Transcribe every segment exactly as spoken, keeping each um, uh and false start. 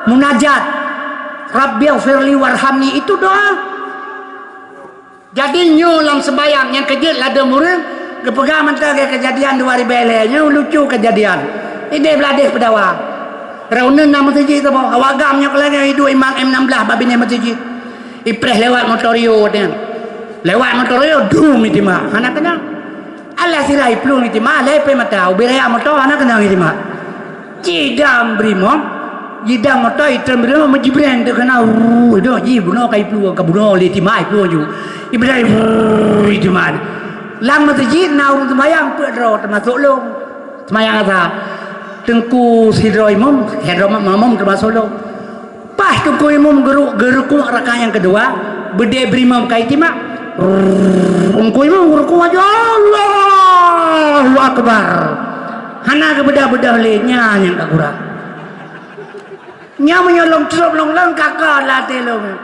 Munajat, "Rabbighfirli warhamni," itu doa. Jadi nyoe lam sembahyang nyang keujeuet ladôm ureuëng geupeugah mantong lagée keujadian dua ribée lhée nyoe lucu keujadian. Ideh Bladeh Peudawa. Rau uneun na meuseujid saboh. Awak GAM nyoe keulagée iduek imam M enam belas bak binéh meuseujid. Ipreh lewat motor Rio teuh. Lewat motor Rio dum itima. Hana keunong. Alah sira iplueng itima, lhée pih mata ubé raya motor hana keunong itima. Jidam brimong, jidam motor item brimong meujibreng teuh keunan, uh, doh ji bunoe ka iplueng, ka bunoe lé itima iplueng ju. Ibreng, uh, itima. Lam meuseujid na ureuëng seumayang peuet droe teumasok lôn. Seumayang asa. Teungku sidroe imum, sidroe makmum teumasok lôn. Paih teungku imum geuru-, geurukuk rakaat nyang keudua, beudé beurimong ka itimak. Rrrr, teungku imum geurukuk laju, Allahu Akbar. Hana geubeudah-beudah lé nya nyang ka gura. Nyoe meunyoe lôn crôb lôn lôn kakon lam até lôn.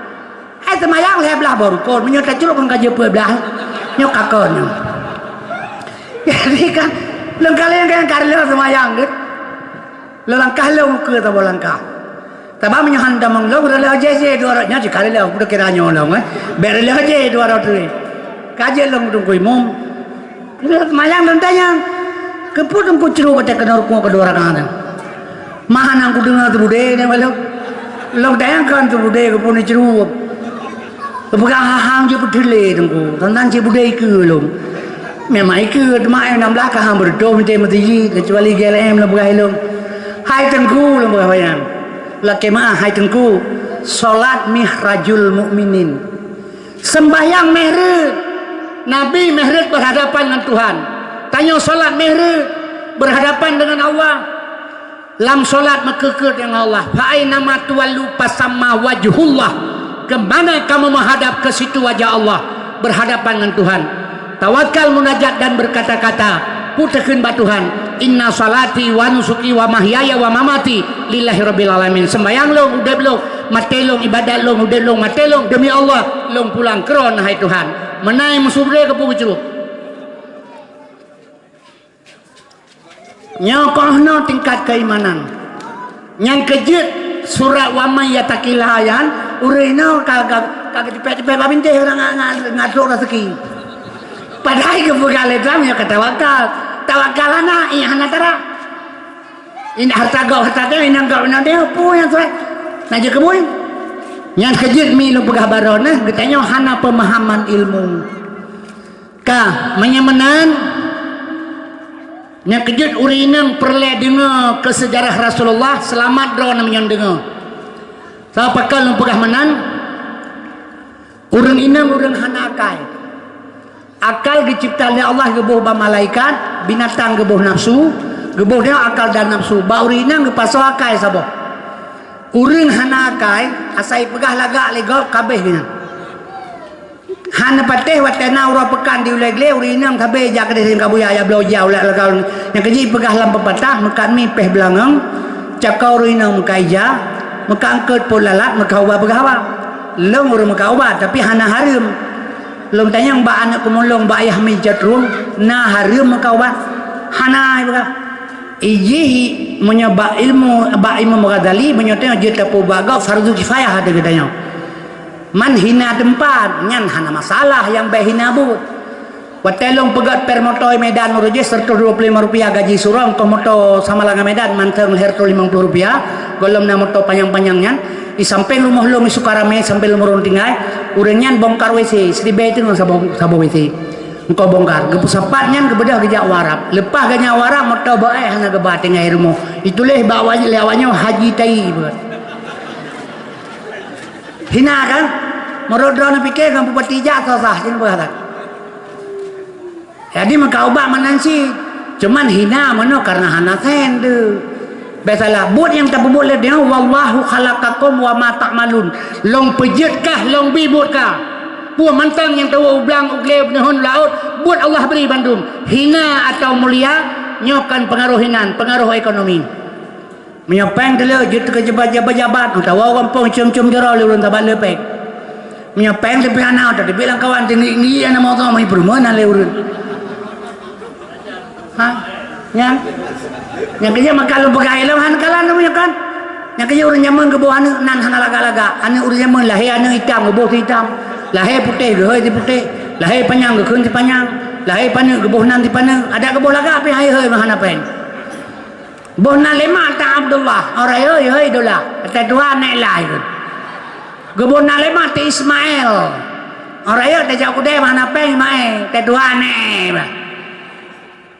Hai seumayang lhée blaih boh rukon, meunyoe tacrôb ngon ka jeuet peuet blaih. Nyoe kakon nyoe. Jadi kan, lôn kaleng kan ka lheueh seumayang geuh. Lôn langkah lôn keue saboh langkah. Sabab meunyoe han tamong lôn, reuloh jih-jih dua rot nyoe cit ka reuloh, peue kira nyoe lôn, eh. Bék reuloh jih dua rot teuh. Ka jeuet lôn teungku imum. Seumayang lôn tanyong, "Keupeue teungku crôb watée keunoe rukuk keudua rakaat nyan?" Mah hana kudeungoe teubudé nyan lôn. Lôn tanyong kon teubudé keupeue neucrôb. Geupeugah hahang jeuet peuteulé teungku, tantang cit budé ikeue lôn. Memang ikeue teuma enam belas ka han beureutoh meuntée meuteujih, keucuali G L M lôn peugah ilôn. Hai teungku, lôn peugah bak nyan. Lakée meuáh, hai teungku, solat mihrajul mukminin. Sembahyang mihraj. Nabi mihraj berhadapan dengan Tuhan. Tanyoe solat mihraj berhadapan dengan Allah. Lam solat meukeukeuet ngon Allah, "Fa ainama tuwallu fasamma wajhullah." Keumana kamu menghadap, ke situ wajah Allah, berhadapan ngon Tuhan. Tawakal, munajat dan berkata-kata, peutakheun bak Tuhan, "Inna salati wa nusuki wa mahyaya wa mamati lillahi rabbil alamin." Sembahyang lôn, udeb lôn, maté lôn, ibadat lôn, udeb lôn, maté lôn demi Allah, lôn pulang keudroe, hai Tuhan. Meunan meusubre keupeue geucrôb. Nyoe keunoe tingkat keimanan. Nyang keujeuet surat wa may yattaqillaha nyan, ureuëng nyoe ka, ka, ka geutipék-tipék bak bintéh ureuëng ngat, ngat, ngat trok raseuki. Padahai geupeugah lé Tuhan nyoe ka tawakal. Tawakal hana, ih hana tara. Indak hareuta gob hareuta teuh, inong gob inong teuh, peue nyang surat? Na jeuet keubui. Nyang keujeuet mi lôn peugah baroe nyoe, geutanyoe hana peumahaman ilmu. Ka, meunyoe meunan, nyang keujeuet ureuëng inong peureulée deungoe keu seujarah Rasulullah, seulamat droeneuh meunyoe deungoe. Sabab pakon lôn peugah meunan, ureuëng inong ureuëng hana akai. Akai geucebta lé Allah geuboh bak malaikat, binatang geuboh nafsu, geuboh deungoe akai dan nafsu. Bak ureuëng inong geupasoe akai saboh. Ureuëng hana akai, asai peugah lagak lé gob ka abéh geuhnyan. Hana patéh watée na uroe peukan di ulée glé, ureuëng inong sabé jak keudeh ka buya, jak bloe ija ulak lagak. Nyang keujeuet peugah lam peupatah, meukat mi péh beulangöng, cakau ureuëng inong meukat ija, meukat eungkôt phon lalat, meukat ubat peugah haba. Lôn ureuëng meukat ubat, tapi hana hareuem. Lôn tanyong bak aneuëk keumulông, bak yah mi jatrong, na hareuem meukat ubat? Hana, ipeugah. Ijih meunyoe bak ilmu, bak Imam Ghazali, meunyoe tanyoe jeuet tapeuubat gob, fardu kifayah ateueh geutanyoe. Man hina teumpat, nyan hana masalah, nyang bék hina buet. Watée lôn peugét per moto i Medan uroe jih seratus dua puluh lima rupiah gaji surong, koh moto Samalanga Medan mantong lhée ratus limong puluh rupiah, gohlom na moto panyang-panyang nyan, di sampéng rumoh lôn di Sukaramé sambil meurôn tinggai, ureuëng nyan bongkar W C, siribée teungoh saboh, saboh W C. Engkau bongkar, geupeusapat nyan geubeudôh geujak u Arab. Leupah geujak u Arab, moto bak éh hana geuba tinggai rumoh. Ituléh bak awak, lé awak nyoe Haji Tai beuet. Hina kan? Meurot droeneuh pike ngon bupati jak sah-sah jih peugah that. Jadi meuka ubak meunan cit. Cuman hina meunoe karena hana sen tu. Biasalah, buet nyang tapeubuet lé Tuhan, "Wallahu khalaqakum wa ma ta'malun." Lôn peujeuet kah, lôn bi buet kah. Peue mantong nyang tawök u blang, u glé, u neuheun, u laôt, buet Allah bri bandum. Hina atawa mulia, nyoe kon peungaroh inan, peungaroh ekonomi. Meunyoe péng teulheueh jeuet keu jabat-jabat, meukawa gampông com-com jaroe lé ureuëng tabat le péng. Meunyoe péng leubeh hana, tateubiet lam kawan, teungiek-ngiek na moto meuipeureumeun lé ureuëng. Ha? Nyan? Nyang keujeuet maka lôn peugah ilong han kalan meunyoe kan? Nyang keujeuet ureuëng jameun geuboh aneuëk nan hana lagak-lagak. Aneuëk ureuëng jameun lahé aneuëk itam geuboh si itam, lahé putéh geuhôi si putéh, lahé panyang geukheun si panyang, lahé paneuk geuboh nan si paneuk. Adak geuboh lagak pih hai hôi meuhana péng. Boh nan lé mak ta Abdullah, orang hôi hôi dolah, kata Tuhan naik lah ikut. Geuboh nan lé mak ta Ismail, orang hôi tajak kudai meuhana péng mai, kata Tuhan naik bah.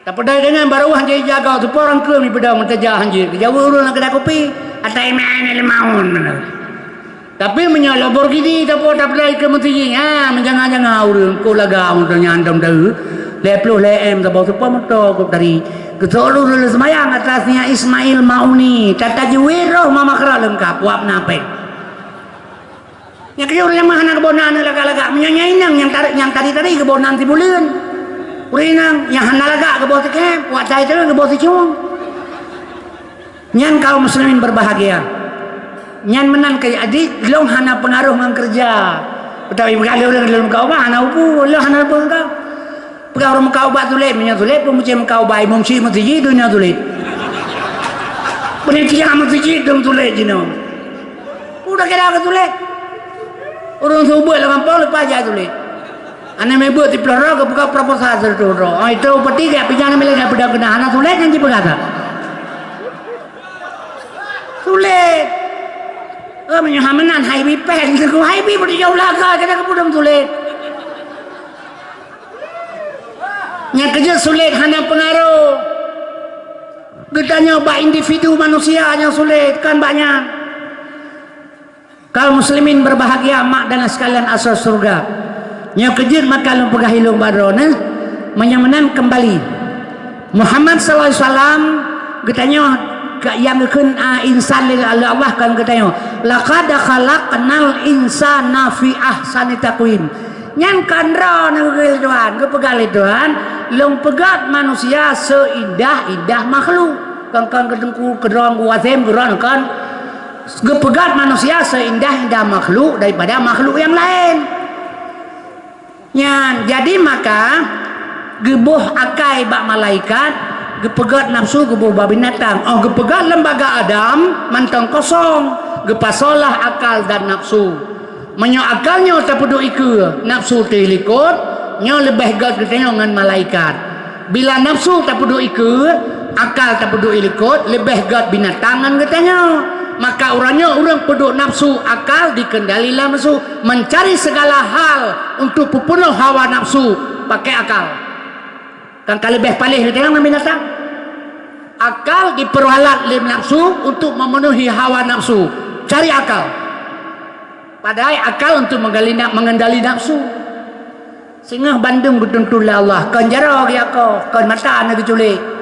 Tapeudai deungon barô hanjeuet jaga, teupeu ureuëng keu mi peudong meuteujak hanjeuet. Geujaweueb ureuëng lam keudai kupi, atai meu'en lima won. Tapi meunyoe Lamborghini tapo tapeudai keu meuteujak, ha, meujanga-janga ureuëng ko laga moto nyan dong deu. Lhée ploh lhée M saboh teupeu moto kop tari. Geusok ureuëng seumayang atas nia Ismail Mauni, tata jeuet roh mama kra leungkap, wab na péng. Nyang keujeuet ureuëng nyang meuhana geuboh nan lagak-lagak. Meunyoe nyang inong nyang tarék nyang tadi-tadi geuboh nan sibuleuen. Ureuëng inong nyang hana lagak geuboh sikém, wak tai teuleueng geuboh sicueng. Nyan kaum muslimin berbahagia. Nyan meunan keu jadi lôn hana peungaroh ngon keureuja. Utawi peugah lé ureuëng lôn meukaubah hana ubu, lôn hana ubu ngon kau. Peugah ureuëng meukaubah sulet, meunyoe sulet pun meucé meukaubah, imum syik meuseujid donya sulet. Panitia meuseujid dong sulet jinoe. Udah kira ke sulet. Ureuëng subeuet lam gampông leupah jak sulet. Aneuk meubuet siplôh droe geupeugah proposal sireutôh droe. Oh, itu peti gak pijak na milék gak peudong keunah hana sulet nyan jipeugah that. Sulet. Oh, meunyoe hana meunan hai bi péng, hai bi beutôi jauh laga kena keupudong sulet. Nyang keujeuet sulet hana peungaroh. Geutanyoe bak individu manusia nyang sulet, kon bak nyan. Kaum muslimin berbahagia, mak dan sekalian asal surga. Nyoe keujeuet maka lôn peugah ilôn bak droeneuh, meunyoe meunan keumbali. Muhammad sallallahu alaihi wasallam geutanyoe ka-, nyang geukheun, a, insan lé Allah kon geutanyoe. "Laqad khalaqnal insana fi ahsani taqwim." Nyan kon droeneuh geukheun lé Tuhan, geupeugah lé Tuhan, "Lôn peugöt manusia seuindah-indah makhluk." Kon, kon keu teungku, keu droe, keu wasém, keu droe kon. Geupeugöt manusia seuindah-indah makhluk daripada makhluk nyang laén. Nyan, jadi maka geuboh akai bak malaikat, geupeugöt nafsu geuboh bak binatang. Oh, geupeugöt lembaga Adam mantong kosong, geupasoe lah akal dan nafsu. Meunyoe akal nyoe tapeuduek ikeue, nafsu teuh likot, nyoe leubeh göt geutanyoe ngon malaikat. Bila nafsu tapeuduek ikeue, akal tapeuduek ilikot, leubeh göt binatang ngon geutanyoe. Maka uroe nyoe ureuëng peuduek nafsu, akal dikeundali lé nafsu, mencari segala hal untuk peupunoh hawa nafsu pakai akal. Kan ka leubeh paléh geutanyoe ngon binatang. Akal dipeurualat lé nafsu untuk memenuhi hawa nafsu. Cari akal. Padahai akal untuk menggali na-, mengendali nafsu. Singoh bandum geutuntut lé Allah, kon jaroe geuyakoh, kon mata na geuculek.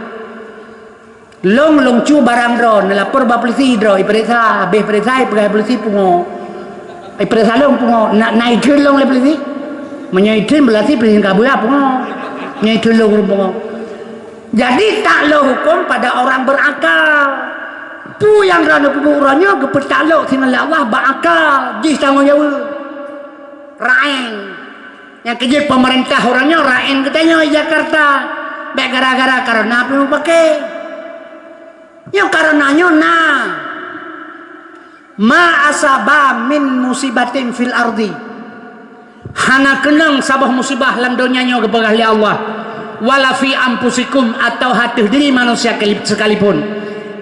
Lôn, lôn cu barang droe, neulapor bak polisi droe, ipeuriksa, habéh peuriksa, ipeugah polisi pungo. Ipeuriksa lôn pungo, na, na itheun lôn lé polisi. Meunyoe itheun, berarti polisi ka beulah pungo. Nyoe itheun lôn pungo. Jadi, taklok huköm pada orang berakal. Peue nyang droeneuh peubuet uroe nyoe geupeutaklok sinan lé Allah bak akal, jih tanggong jaweueb. Raén. Nyang keujeuet peumeurintah uroe nyoe raén geutanyoe di Jakarta. Bék gara-gara karena pih meupaké. Nyoe karena nyoe na. Ma asaba min musibatin fil ardi. Hana keunong saboh musibah lam donya nyoe geupeugah lé Allah. Wala fi anfusikum, atau ateueh diri manusia kali-, sekalipun.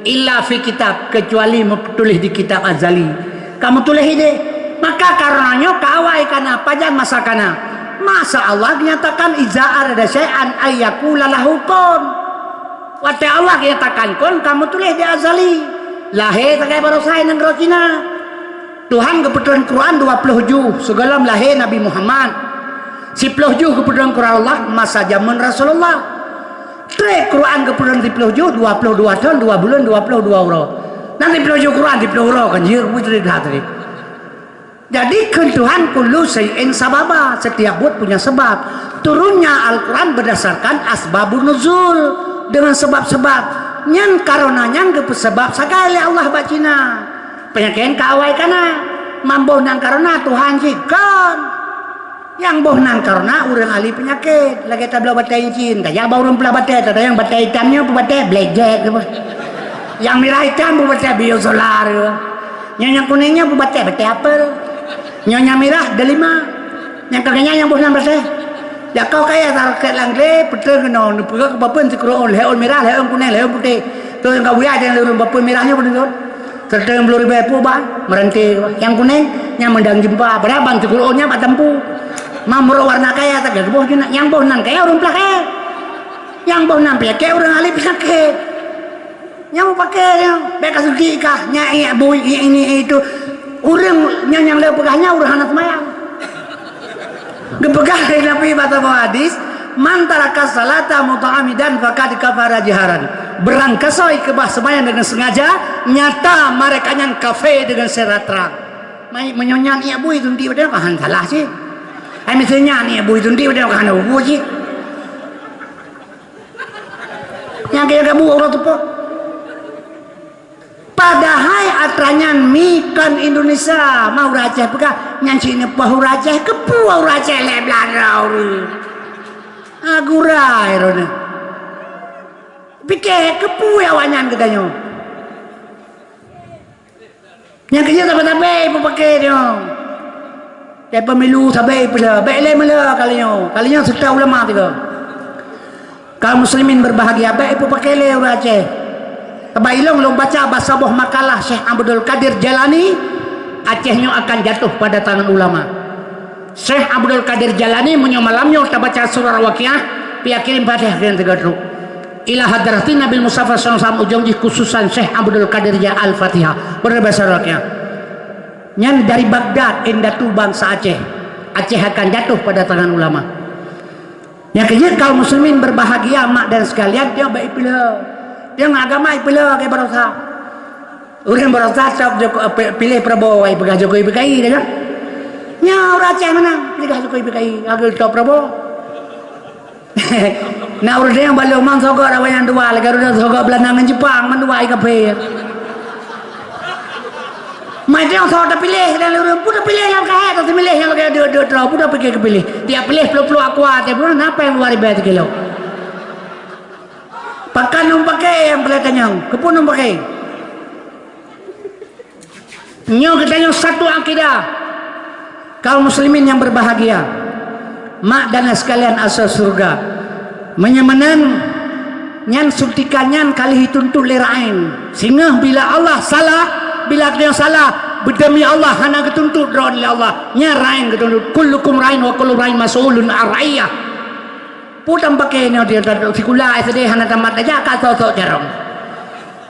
Illa fi kitab, kecuali meutuléh di kitab azali. Ka meutuléh idéh. Maka karena nyoe ka awai kana, pajan masa kana. Masa Allah dinyatakan, "Iza arada syai'an ayyakula lahu kun." Watée Allah geunyatakan kon ka meutuléh di azali, lahé sagai baroesa i nanggroe Cina. Tuhan geupeutron Quran dua ploh juh sigohlom lahé Nabi Muhammad. Siploh juh geupeutron Quran Allah masa jameun Rasulullah. Trép Quran geupeutron siploh juh, dua ploh dua thon, dua buleuen, dua ploh dua uroe. Nan siploh juh Quran, siploh uroe kan jeuet, beutôi that tadi. Jadi, kheun Tuhan, "Kullu syai'in sababa," setiap buet punya sebab. Turunnya Al-Quran berdasarkan asbabun nuzul, dengan sebab-sebab. Nyan karena nyan geupeusebab sagai lé Allah bak Cina. Peunyakét ka awai kana. Man boh nan karena Tuhan cit kon. Nyang boh nan karena ureuëng ahli peunyakét. Lagée tabloe batée incin, tajak bak ureuëng peulah batée, tatanyong batée itam nyoe peue batée, blackjack. Nyang mirah itam beubatèe biosolar. Nyoe nyang kunéng nyan beubatèe, batèe apel. Nyoe nyang mirah delima. Nyang ka geunyang nyang boh nan batèe. Jak kau kaya taroket lam glé, peutrön keunoe, neupeugah keu papeuen sikroe ôn, lhèe ôn mirah, lhèe ôn kunéng, lhèe ôn putéh. Terus nyang ka buya dan lurun papeuen mirah nyoe peuneulheueh. Serta meuluribèe pue bah, meurante bah. Nyang kunéng, nyang meudang jeumpa, padahai ban sikroe ôn nyan bak tampu. Mamrok warna kaya, tak keuboh jeunah. Nyang boh nan kaya ureueng peulakèe. Nyang boh nan peunyakét ureueng ahli peunyakét. Nyang meupaké nyoe, bèk ka seugi kah, nyan ié bui, ié ini, ié itu. Ureueng nyang, nyang lé peugah nyan ureueng hana seumayang. Geupeugah lé Nabi bak saboh hadis, "Man taraka salata muta'ammidan faqad kafara jiharan." Beurangkasoe keubah seumayang deungon seungaja, nyata mareka nyan kafé deungon secara trang. Mai, meunyoe nyan ié bui suntik padahai ka han salah cit. Ai miseue nyan ié bui suntik padahai ka hana bubu cit. Nyang keu kabu uroe teupeu. Padahai atra nyan mi kon Indonesia, ma ureueng Aceh peugah, nyan cit neupoh ureueng Aceh, keupeue ureueng Aceh lé Belanda ureueng. Agurai roh nyan. Pike keupeue awaknyan geutanyoe. Nyang keu jeuet sabe-sabe ipeupaké nyoe. Di pemilu sabe ipeulheueh, bèk lé meulheueh kali nyoe. Kali nyoe seutôt ulama tiga. Kaum muslimin berbahagia, bèk ipeupaké lé ureueng Aceh. Sabab ilôn lôn baca bak saboh makalah Syekh Abdul Qadir Jailani, Aceh nyoe akan jatuh pada tangan ulama. Syekh Abdul Qadir Jailani, meunyoe malam nyoe tabaca surah Al-Waqiah, pih kirim Fatihah keu nyang teuga trok. Ila hadratin Nabil Mustafa sallallahu alaihi wasallam, ujong jih khususan Syekh Abdul Qadir Ja Al-Fatihah. Beureubaca surah Al-Waqiah. Nyan dari Baghdad, indatu bansa Aceh. Aceh akan jatuh pada tangan ulama. Nyang keu jeuet kaum muslimin berbahagia, mak dan sekalian, tiang bèk ipeulheueh. Tiang agama ipeulheueh lagèe baroesa. Ureueng baroesa top Joko-, pi-, piléh Prabowo, ai peugah Jokowi P K I, kan? Nyoe ureueng Aceh meunan, peugah Jokowi P K I, lagèe top Prabowo. Na ureueng ban lôn mang sogok awaknyan dua, lagèe ureueng sogok Beulanda ngon Jepang, mandua ai kafé. Mai tiang soe tapiléh dan ureueng, peue tapiléh lam kahé, tapiléh nyang lagèe duek-duek droe, peue tapike keupiléh. Tiap piléh ploh-ploh aqua, tiap ploh na pèng dua ribèe sikilo. Pakon lôn paké nyang peuleueh tanyong? Keupeue lôn paké? Nyoe geutanyoe satu akidah. Kaum muslimin yang berbahagia, mak dan ayah sekalian asal surga, meunyoe meunan, nyan suntikan nyan ka lheueh jituntut lé raén. Singoh bila Allah salah, bila geutanyoe salah, beudemi Allah hana geutuntut droe lé Allah. Nyan raén geutuntut. Kullukum rain wa kullu rain mas'ulun an ra'iyah. Peue tapaké nyoe dia, sikula S D hana tamat, tajak ka sok-sok carông.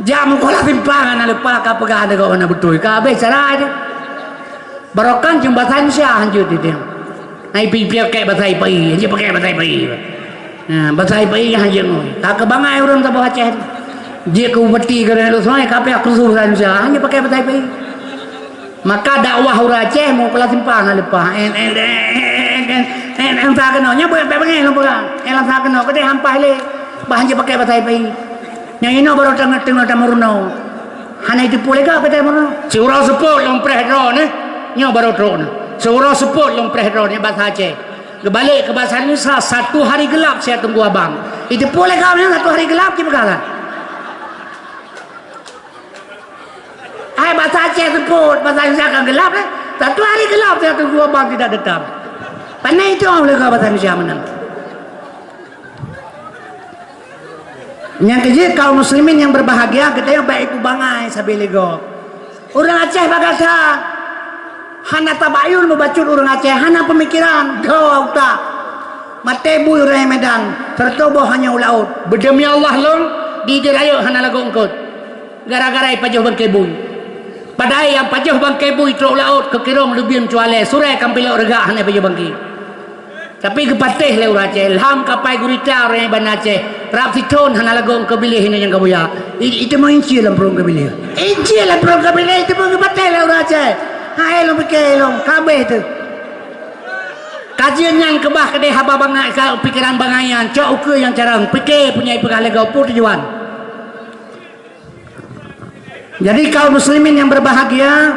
Jak meukolah simpang hana leupah, ka peugah lé gob hana beutôi, ka habéh cara jih. Barokon cuma bahasa Indonesia hanjeuet di dia. Ai pi-, pi-, pakai bahasa Ipai, hanjeuet pakai bahasa Ipai. Ha, bahasa Ipai hanjeuet ngui. Ka keubangai ureueng saboh Aceh. Jeuet keu bupati keu ureueng Aceh, ka payah khusus bahasa Indonesia, hanjeuet pakai bahasa Ipai. Maka dakwah ureueng Aceh meukeula simpang hana leupah. En, en, en, sa keunoe. Nyan bèk, bèk beungèh lôn peugah. En, sa keunoe. Keudeh hampah lé. Bah hanjeuet pakai bahasa Ipai. Nyang inoe barô teungoh, teungoh tameurunoe. Hana jiteupeue lé gob kata meurunoe. Siuroe seupôt lôn preh droeneuh. Nyoe barô trok nyoe. Siuroe seupôt lôn preh droeneuh bahasa Aceh. Geubalek keu bahasa Indonesia, satu hari gelap saya tunggu abang. Jiteupeue lé gob nyan satu hari gelap, ci peugah lah. Hai bahasa Aceh seupôt, bahasa Indonesia kan gelap, eh. Satu hari gelap saya tunggu abang tidak datang. Pandai itu orang boleh bahasa Indonesia menang. Nyang keu jeuet kaum muslimin yang berbahagia, geutanyoe bèk ipeubangai sabe lé gob. Ureueng Aceh bagasa. Hana tabayun meubacut ureueng Aceh, hana peumikiran, dhoe utak. Maté bui ureueng Medan, seureutoh boh hana u laôt. Beudemi Allah lôn, di Ideue Rayeuk hana lagoe eungkôt. Gara-gara ipajoh bangké bui. Padahai nyang pajoh bangké bui trok u laôt keu kirông leubien cualé, surée kampilok reugak hana ipajoh bangké. Tapi geupatéh lé ureueng Aceh, lham kapai gurita ureueng Banda Aceh, rab sithon hana lagoe eungkôt biléh inoe nyang ka buya. I-, iteumeu icie lam prueng keu biléh. Icie lam prueng keu biléh, iteumeu geupatéh lé ureueng Aceh. Hai lôn pike lôn, ka abéh teuh. Kajeuen nyan keubah keudeh haba bangai, ka pikeran bangai nyan, cok ukeue nyang carông, pike peue nyang ipeugah lé gob, peue tujuan. Jadi kaum muslimin yang berbahagia,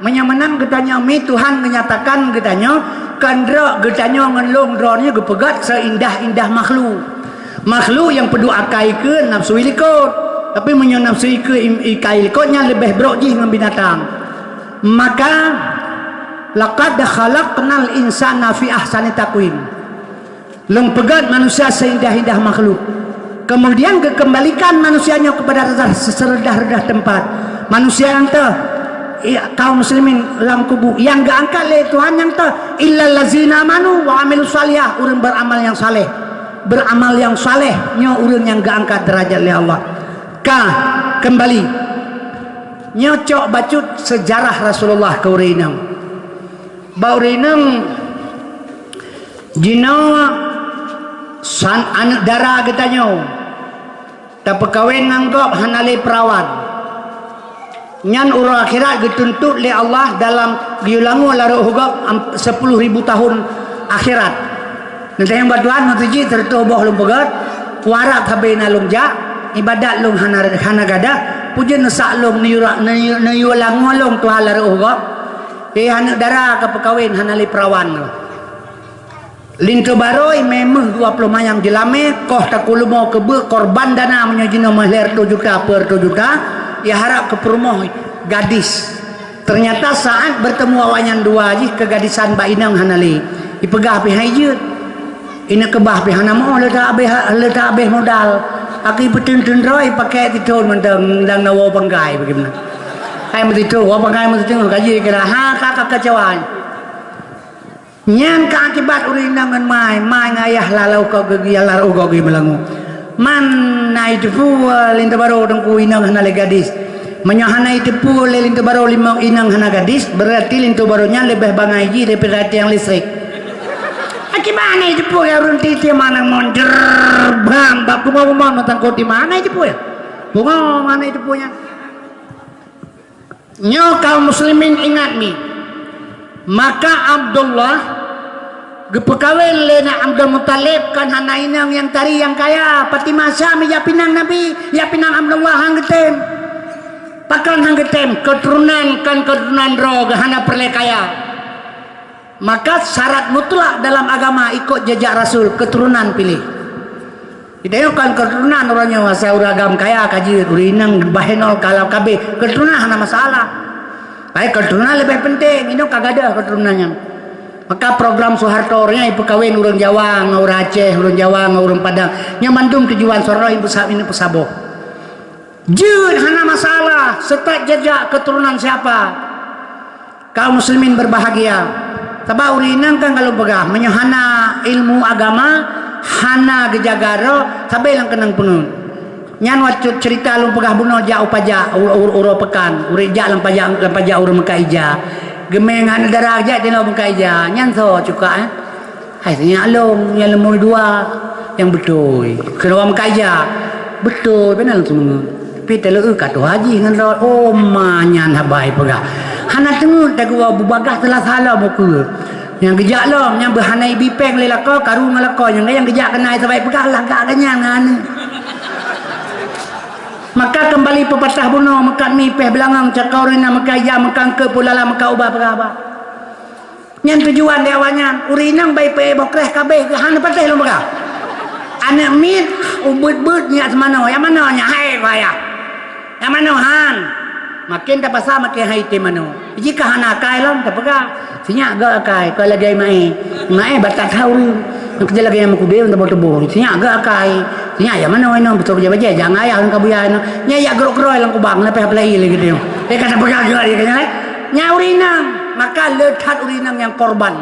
meunyoe meunan geutanyoe mi Tuhan geunyatakan geutanyoe, kon droe geutanyoe ngon lôn droeneuh geupeugöt seindah-indah makhluk. Makhluk nyang peuduek akai keu nafsu likot. Tapi meunyoe nafeusu ikeue im-, ikai likot, nyan leubeh brok jih ngon binatang. Maka, "Laqad khalaqnal insana fi ahsani taqwim." Lôn peugét manusia seindah-indah makhluk. Kemudian geukeumbalikan manusia nyoe keupada reudah, sereudah-reudah teumpat. Manusia nyang teuh, i-, kaum muslimin lam kubu, nyang geuangkat lé Tuhan nyang teuh, "Illal ladzina amanu wa amilus shalihah," ureuëng beuramal nyang saleh. Beuramal nyang saleh nyoe ureuëng nyang geuangkat deurajat lé Allah. Ka, keumbali. Nyoe cok bacut seujarah Rasulullah keu ureuëng inong. Bak ureuëng inong jinoe san-, aneuëk dara geutanyoe tapeukawen ngon gob hana lé peurawan. Nyan uroe akhirat geutuntot lé Allah dalam geuyue langue lam rot gob am-, sepuluh ribu tahun akhirat. Neutanyong bak Tuhan, meusijih teureutôh boh lôn peugét, u Arab sabe na lôn jak, ibadat lôn hana, hana gadah, peue jeuet neusak lôn neuyue ra-, neuyue, neuyue langue lôn Tuhan lam rot gob. Eh, aneuëk dara ka peukawen hana lé peurawan. Linto barô imé méuh dua ploh manyam jeulamé, koh takulumo keubeuk korban dana meunyoe jinoe meuhlée reutôh juta, peuet reutôh juta, iharab keu peurumoh gadis. Teunyata saát beurteumé awaknyan dua jih keugadisan bak inong hana lé. Ipeugah pih hai jeuet. Ineuk keubah pih hana meuoh le ta abéh, le ta abéh modal. Aki peuteun-teun droe ipaké tithon mantong dang na woe pangkai bagaimana. Hai meutithon, woe pangkai meutithon ka jih kira ha ka ka keucawai. Nyan ka akibat ureuëng inong ngon mai, mai ngon ayah lalau kok geugi, lalau kok geugi meulangue. Man na iteupeue linto barô teungku inong hana lé gadis. Meunyoe hana iteupeue lé linto barô limong inong hana gadis, beurati linto barô nyan leubeh bangai jih daripada tiang listrik. Akibat hana iteupeue ya ureuëng titie manang monjer bang bak bungoh-bungoh meutangkot di mana iteupeue? Bungoh mana iteupeue nyan? Nyoe kaum muslimin ingat mi, maka Abdullah geupeukawen lé na Abdul Muthalib kan hana inong nyang tari nyang kaya, Fatimah Syam jak pinang Nabi, jak pinang Abdullah han geutem. Pakon han geutem? Keuturonan kan keuturonan droe geuh hana peureulée kaya. Maka syarat mutlak dalam agama ikot jejak Rasul, keuturonan piléh. Idéh nyoe kon keuturonan uroe nyoe, asai ureuëng agam kaya ka jeuet, ureuëng inong bahenol kalau kabeh, keuturonan hana masalah. Baik keuturonan leubeh penting, inong ka gadoh keuturonan nyan. Maka program Soeharto nyan ipeukawen ureuëng Jawa ngon ureuëng Aceh, ureuëng Jawa ngon ureuëng Padang. Nyan mandum tujuan Soeharto ipeusa-, ipeusaboh. Jeuet hana masalah, seutôt jejak keuturonan siapa. Kaum muslimin berbahagia. Sabab ureuëng inong kan kalau peugah, meunyoe hana ilmu agama, hana geujaga droe, sabe lam keunong peungeut. Nyan waktu cerita lôn peugah bunoe jak u pajak, u-, u-, uroe peukan, ureuëng jak lam pajak, lam pajak ureuëng meukat ija. Geumeng aneuk dara jak tinoe meukat ija. Nyan soe cuka, eh? Hai, sinyak lom, nyang leumoi dua, nyang beutôi. Keudua meukaja, beutôi, beuna lôn seumeungeut. Tapi taleueu ka tuha jih ngon rot, oh, ma nyan haba ipeugah. Hana teungeut tagoe bubagaih teulah salah bukeuet. Nyang geujak lom, nyang beuhana ibi péng lé lakoe, karu ngon lakoe, nyang, nyang geujak keunan sabai peugah lagak geuh nyan ngon aneuk. Maka keumbali peupatah bunoe, meukat mi péh beulangong, cakau rina meukaja, meukangkeue pulala, meuka uba peugah haba. Nyan tujuan di awaknyan, ureuëng inong bai peuék boh kreh kabeh, hana patéh lôn peugah. Aneuk miet, ubeuet-beuet nyak seumanoe, nyang manoe nyak hai, wayah. Nyang manoe han. Makin tapasa, makin hai tém manoe. Jika hana akai lom, tapeugah. Sinyak geuh akai, keu lagée maé. Maé batat ha ureuëng. Nyang keujeuet lagée nyang meukubé, teuboh-teuboh. Sinyak geuh akai. Sinyak nyang manoe inong, beutôi bajée-bajée. Jangan ayah ureuëng ka buya inong. Nyan yak geurok-geurok lam kubang, leupah peulai lé geutanyoe. Eh, ka tapeugah geuh lé geutanyoe, eh. Nyan ureuëng inong, maka le that ureuëng inong nyang korban.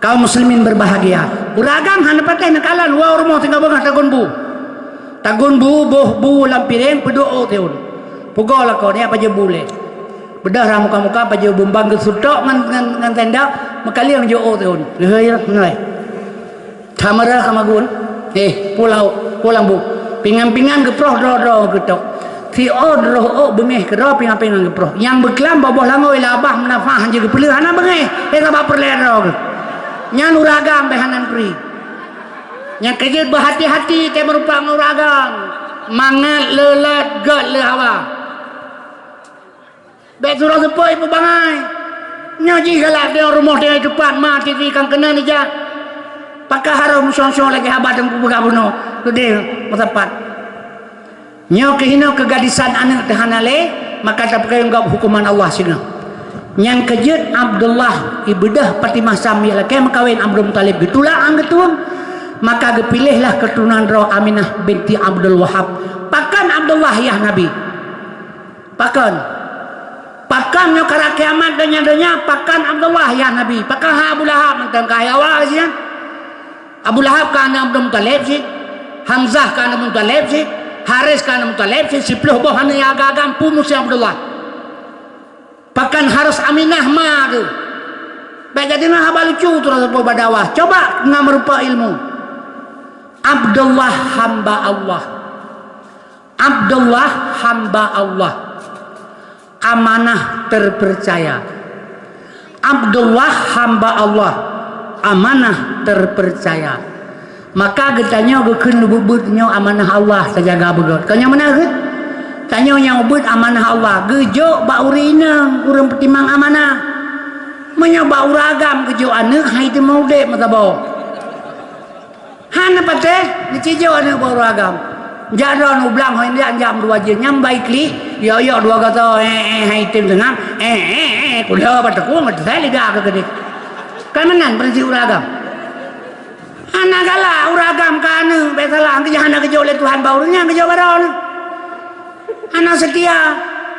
Kaum muslimin berbahagia. Ureuëng agam hana patéh neukalon, woe u rumoh tinggai beungoh tagun bu. Tagun bu, boh bu lam piréng, peuduek ôk tiun. Pugoe lakoe, nyan pajoh bu lé. Beudôh rhah muka-muka, pajoh bumbang geusutok ngon, ngon, ngon tenda, meukalieng jôk ôk tiun. Lheueh nyoe, nyoe. Tameurah ka magun. Eh, pulang, pulang bu. Pingan-pingan geuproh droe-droe geutok. Siôn roh ôk beungéh keudroe pingan-pingan geuproh. Nyang beuklam boh-boh langôi labah meunafah han jeuet geupeuleueh hana beungéh. Eh, sabab peureulée droe geuh. Nyan ureuëng agam beh hana neuturi. Nyang keujeuet beuhati-hati tée meurumpok ngon ureuëng agam. Mangat le lét, gét le hawa. Bék sidroe seupôt ipeubangai. Nyoe jih galak deuh rumoh deuh teupat ma tivi kang keunan ija. Pakah harôh meusyong-syong lagée haba teungku peugah bunoe. Keudeh meusapat. Nyoe keuhinoe keugadisan aneuk teuh hana lé, maka tapeukayong gob huköman Allah singoh. Nyang keujeuet Abdullah ibeudoh Fatimah Sam, lakée meukawen Abdul Muthalib, geutulak 'an geutueng, maka geupiléh lah keuturonan droe Aminah binti Abdul Wahab. Pakon Abdullah yah Nabi? Pakon? Pakon nyoe karab kiamat donya-donya, pakon Abdullah yah Nabi? Pakon hana Abu Lahab mantong ka hai awai sinan? Abu Lahab ka aneuk Abdul Muthalib cit, Hamzah ka aneuk Muthalib cit, Haris ka aneuk Muthalib cit, siplôh boh aneuk nyang agam-agam peue musim Abdullah. Pakon harus Aminah ma geuh? Bék jadi na haba lucu tu rasa bak dakwah. Coba na meurupa ilmu. Abdullah hamba Allah. Abdullah hamba Allah, amanah terpercaya. Abdullah hamba Allah, amanah terpercaya. Maka geutanyoe geukheun beuet-beuet nyoe amanah Allah, tajaga beugét. Kon nyoe meunan geuh? Tanyoe nyang ubeuet amanah Allah, geujok bak ureuëng inong, ureuëng peutimang amanah. Meunyoe bak ureuëng agam geujok aneuk, hai teuma udeb meusaboh. Hana patéh, neucijo aneuk bak ureuëng agam. Jak droe nublang hoi jak jam dua jeuem nyang bai klik, yok-yok dua gata, eh, eh, hai tem teunang, eh, eh, eh, kula bak teukung, saya liga ke gede. Kan meunan prinsip ureuëng agam. Hana galak ureuëng agam ka aneuk, bék salah, geujak hana geujok lé Tuhan bak ureuëng nyan geujok bak droe. Hana seutia.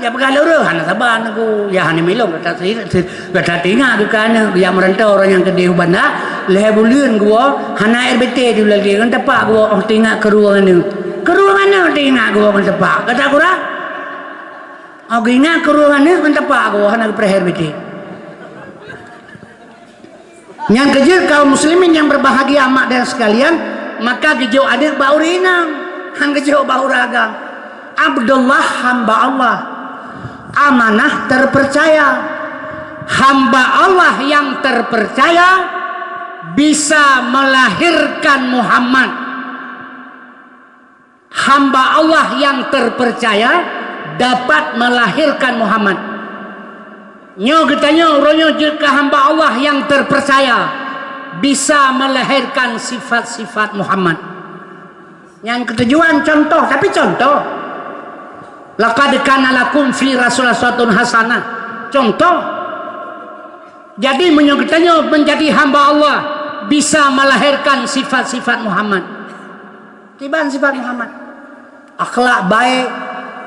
Ya peugah lé ureuëng, hana saban ku. Ya hana milong, gata si-, si-, gata teuingat geuh keu aneuk, ya meurantau ureuëng nyang keudeh u banda, lhée buleuen geuwoe, hana R B T di ulée lagi, ngon tepak geuwoe, oh teuingat keu rueng aneuk. Keu rueng aneuk teuingat geuwoe ngon tepak. Gata kurang? Oh geuingat keu rueng aneuk ngon tepak geuwoe, hana geupreh R B T. Nyang keujeuet kaum muslimin yang berbahagia, mak dan sekalian, maka geujok aneuk bak ureuëng inong, han geujok bak ureuëng agam. Abdullah hamba Allah, amanah terpercaya. Hamba Allah yang terpercaya bisa melahirkan Muhammad. Hamba Allah yang terpercaya dapat melahirkan Muhammad. Nyoe geutanyoe uroe nyoe jeuet keu hamba Allah nyang teupeurcaya, bisa melahirkan sifat-sifat Muhammad. Nyang keutujuan contoh, tapi contoh. Laqad kana lakum fi Rasulillah uswatun hasanah. Contoh. Jadi meunyoe geutanyoe menjadi hamba Allah, bisa melahirkan sifat-sifat Muhammad. Kiban sifat Muhammad. Akhlak baik,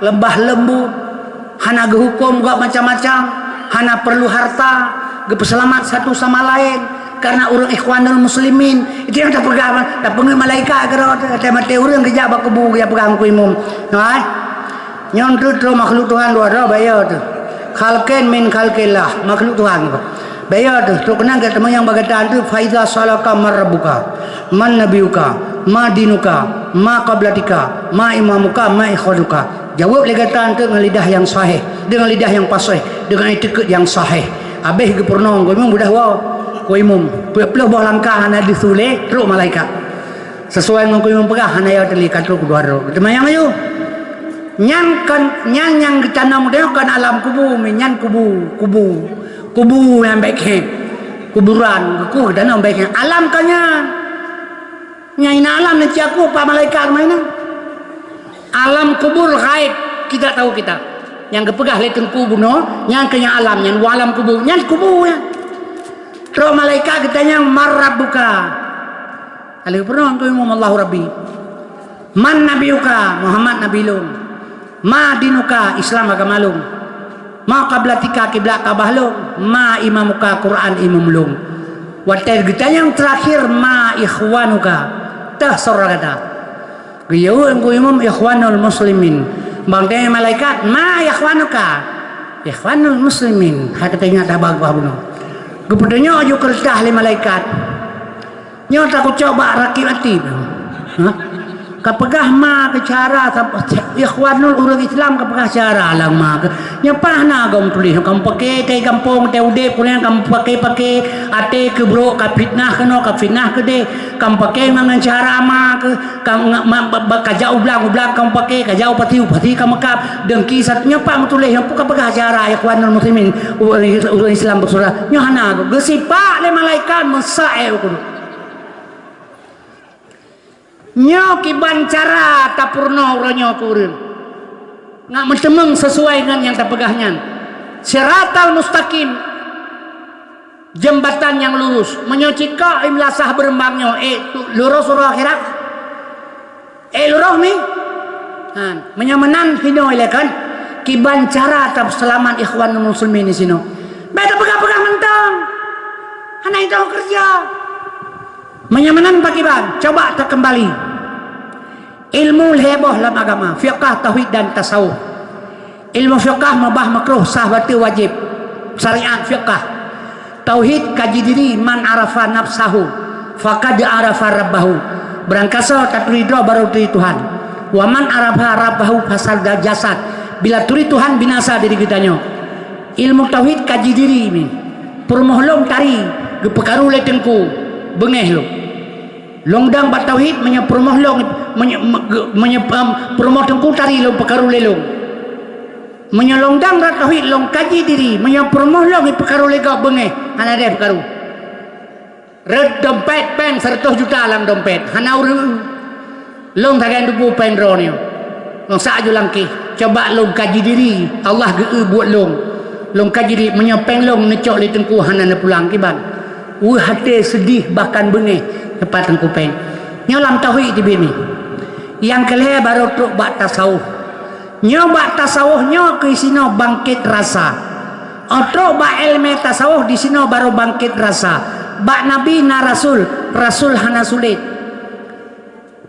lembah lembut, hana geuhuköm gak macam-macam, hana perlu harta, geupeuseulamat satu sama lain karena ureuëng ikhwanul muslimin. Itu nyang tapeugah, tapeungeuet malaikat keudroe, maté-maté ureuëng geujak bak kubu, geujak peugah ngon imum. Nah, eh? Nyoe teuh troh makhluk Tuhan dua droe, bayeue teuh. Khalqin min khalqillah, makhluk Tuhan. Bayeue teuh, trok keunan gata meunyoe bak gata teuh, "Fa idza sa'alaka man rabbuka, man nabiyuka, ma dinuka, ma qiblatika, ma imamuka, ma ikhwanuka." Jaweueb lé gata teuh ngon lidah nyang sahih, deungon lidah nyang paséh, deungon iktikeuet nyang sahih. Habéh geupeurunoe, keu imum mudah woe. Keu imum, peuet ploh boh langkah hana deuh su lé, trok malaikat. Sesuai ngon keu imum peugah, hana yö teulikat trok dua droe. Teuma nyang ayue. Nyan kon, nyan nyang geutanam nyoe kon alam kubu, nyan kubu, kubu. Kubu nyang bék khe. Kuburan, kubu geutanam bék khe. Alam ka nyan. Nyan inan alam nyan ci aku, pak malaikat meunan. Alam kubur ghaib, tidak tahu kita. Nyang geupeugah lé Teungku bunoe, nyan keu nyang alam, nyan alam kubur, nyan kubu nyan. Trok malaikat geutanyong, "Man rabbuka?" Ka lheueh peurunoe keu imum, "Allahu Rabbi." "Man nabiyuka?" "Muhammad nabi lôn." "Ma dinuka?" "Islam agama lôn." "Ma qiblatika?" "Kiblat Ka'bah lôn." "Ma imamuka?" "Quran imum lôn." Watée geutanyong teurakhir, "Ma ikhwanuka?" Teuh syedara gata. Geuyue keu imum, "Ikhwanul muslimin." Bang tanyong malaikat, "Ma ikhwanuka?" "Ikhwanul muslimin." Hai ka teuingat dah bak bunoe. Geupeutunyok ju keureutah lé malaikat. Nyoe takucok bak Rakib Atid. Ha? Ka peugah ma keu syedara, ikhwanul ureuëng Islam ka peugah syedara lam ma keu. Nyoe paih na gob tuléh, ka meupaké teuh gampông, teuh udeb, keunong ka meupaké-paké, até keu brok, ka fitnah keunoe, ka fitnah keudeh, ka meupaké ngon syedara ma keu, ka nge-, ma-, ba-, ba-, ka jak u blang, u blang ka meupaké, ka jak u pasi, u pasi ka meukab, dengki sat-, nyoe pat meutuléh, nyoe pat ka peugah syedara ikhwanul muslimin, ureuëng, ureuëng Islam bersaudara. Nyoe hana, geusipak lé malaikat meusa-e u kuduk. Nyoe kiban cara tapeurunoe uroe nyoe keu ureuëng. Ngat meuteumèe sisuai ngon nyang tapeugah nyan. Siratal mustaqim, jeumbatan nyang lurus. Meunyoe cikok imlasah beureumbang nyoe, eh, tu, lurus uroe akhirat? Eh, lurus mi? Ha, meunyoe meunan hinoe lé kan, kiban cara taseulamat ikhwanul muslimin disinoe. Bèk tapeugah-peugah mantong. Hana intoh keureuja. Meunyoe meunan pakiban, coba takeumbali. Ilmu lhèe boh lam agama, fiqah, tauhid dan tasawuf. Ilmu fiqah mubah, makruh, sah, batil, wajib. Syariat fiqah. Tauhid kaji diri, man arafa nafsahu faqad arafa rabbahu. Barangkasoe taturi droe baru turi Tuhan. Wa man arafa rabbahu fasadal jasad. Bila turi Tuhan binasa diri geutanyoe. Ilmu tauhid kaji diri mi. Peurumoh lôn tari geupeukaru lé teungku, beungéh lôn. Lôn dang bak tauhid meunyoe peurumoh lôn, meunyoe, meunyoe, em, peurumoh teungku tari lôn peukaru lé lôn. Meunyoe lôn dang bak tauhid lôn kaji diri, meunyoe peurumoh lôn peukaru lé gob beungéh, hana deh peukaru. Rhot dompet péng seratus juta lam dompet, hana ureuëng. Lôn sagai dubu péng droeneuh. Lôn sak aju langkéh. Coba lôn kaji diri, Allah geu-eu buet lôn. Lôn kaji diri, meunyoe péng lôn neucok lé teungku hana neupulang kiban. Weueh até seudeh bahkan beungéh teumpat teungku péng. Nyoe lam tauhid teubiet mi. Nyang keu lhèe barô trok bak tasawuf. Nyoe bak tasawuf nyoe keu sinoe bangkét rasa. Óh trok bak èleumèe tasawuf disinoe barô bangkét rasa. Bak nabi na rasul, rasul hana sulet.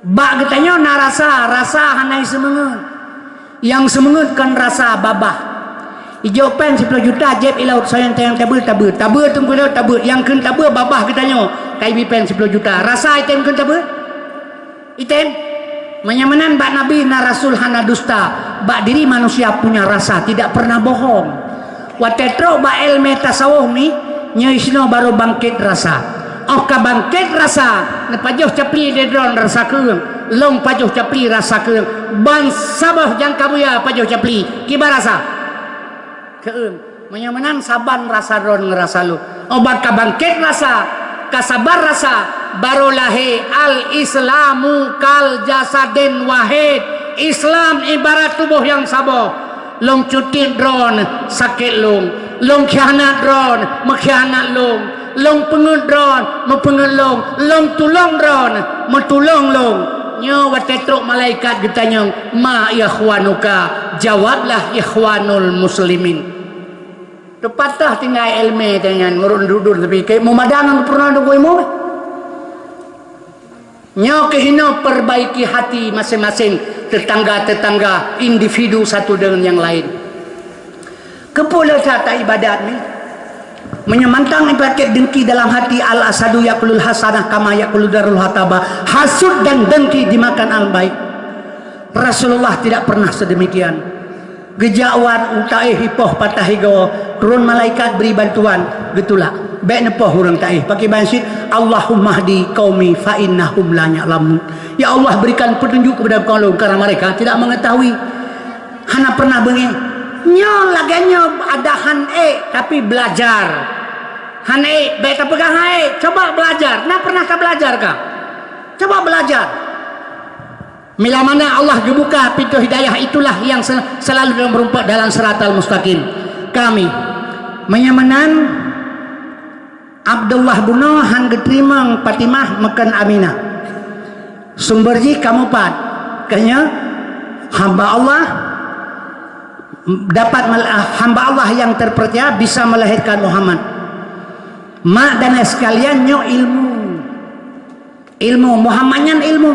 Bak geutanyoe na rasa, rasa hana seumeungeut. Nyang seumeungeut kon rasa babah. Ijok péng siploh juta jieb i laôt, soe nyang tayang tabeuet, tabeuet. Tabeuet teungku tabeuet. Nyang kheun tabeuet babah geutanyoe. Ka ibi péng siploh juta. Rasa item kheun tabeuet? Item. Meunyoe meunan bak nabi na rasul hana dusta. Bak diri manusia punya rasa, tidak pernah bohong. Watèe trok bak èleumèe tasawuf mi, nyoe sinoe barô bangkét rasa. Óh ka bangkét rasa, neupajoh capli lé droe rasa keueung, lôn pajoh capli rasa keueung. Ban saboh nyang ka buya pajoh capli, kiban rasa? Keueung. Meunyoe meunan saban rasa droe ngon rasa lôn. Óh ban ka bangkét rasa, ka saban rasa, barô lahé al-Islamu kal jasadin wahid. Islam ibarat tuboh nyang saboh. Lôn cutit droe sakét lôn, lôn khianat droe meukhianat lôn, lôn peungeut droe meupeungeut lôn, lôn tulông droe meutulông lôn. Nyoe watèe trok malaikat geutanyong, "Ma ikhwanuka?" Jawablah, "Ikhwanul muslimin." Teupatah tinggai èleumèe tanyan, meureuduek-duek tapi keu meumadang peurunoe dong ilmu. Nyoe keuh inoe perbaiki hati maséng-maséng, tetangga-tetangga, individu satu dengan yang lain. Keupeue le that ibadat ni? Meunyoe mantong ipaket dengki dalam hati, al-asadu yakulul hasanah kama yakulul darul hataba. Hasut dan dengki dimakan alam baik. Rasulullah tidak pernah sedemikian. Geujak wan u taéh ipoh patah igoe, turun malaikat bri bantuan, geutulak. Bèk neupoh ureuëng taéh. Pakiban cit, "Allahummahdi qaumi fa innahum la ya'lamun." Ya Allah, berikan petunjuk kepada kaum lôn, karena mereka tidak mengetahui. Hana pernah beungéh. Nyoe lagèe nyoe ada han ék, tapi belajar. Han ék, bèk tapeugah han ék, coba belajar. Na pernah ka belajar kah? Coba belajar. Bila mana Allah geubuka pintoe hidayah, itulah yang se-, selalu meureumpok dalam siratal mustaqim. Kami, meunyoe meunan, Abdullah bunoe han geuteurimong Fatimah meukheun Aminah. Sumber jih kamoe pat, keu nyoe hamba Allah, dapat mel-, ah, hamba Allah yang terpercaya bisa melahirkan Muhammad. Mak dan ayah sekalian, nyoe ilmu. Ilmu, Muhammad nyan ilmu.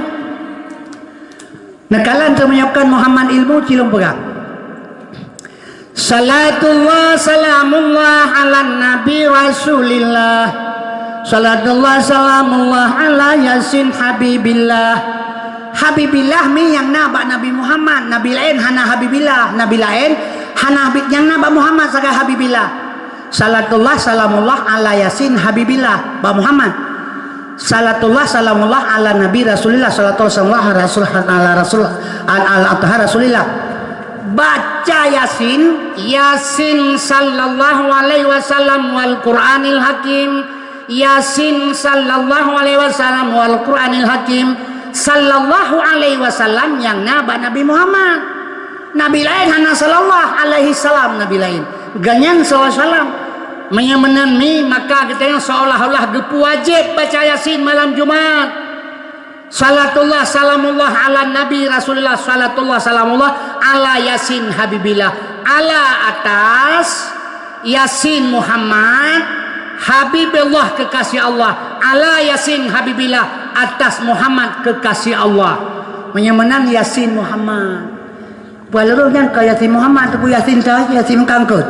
Neukalon teumeunyoe kon Muhammad ilmu, cilong peugah. Salatullah salamullah ala nabi Rasulillah. Salatullah salamullah ala Yasin Habibillah. Habibillah mi nyang na bak Nabi Muhammad, nabi laén hana Habibillah, nabi laén hana Habib, nyang na bak Muhammad sagai Habibillah. Salatullah salamullah ala Yasin Habibillah, bak Muhammad. Salatullah salamullah ala Nabi Rasulillah, salatullah salamullah ala Rasul, ala Rasul, al, al Athhar Rasulillah. Baca Yasin, Yasin sallallahu alaihi wasallam wal Qur'anil Hakim, Yasin sallallahu alaihi wasallam wal Qur'anil Hakim, sallallahu alaihi wasallam nyang na bak Nabi Muhammad. Nabi laén hana sallallahu alaihi salam, nabi laén. Gobnyan sallallahu alaihi wasallam. Meunyoe meunan mi, maka geutanyoe seolah-olah geupeuwajéb baca Yasin malam Jumat. Salatullah salamullah ala Nabi Rasulillah, salatullah salamullah ala Yasin Habibillah. Ala atas Yasin Muhammad, Habibillah kekasih Allah. Ala Yasin Habibillah, atas Muhammad kekasih Allah. Meunyoe meunan Yasin Muhammad. Peue lôn nyan ka Yasin Muhammad, teupeu Yasin teuh, Yasin meukangkot.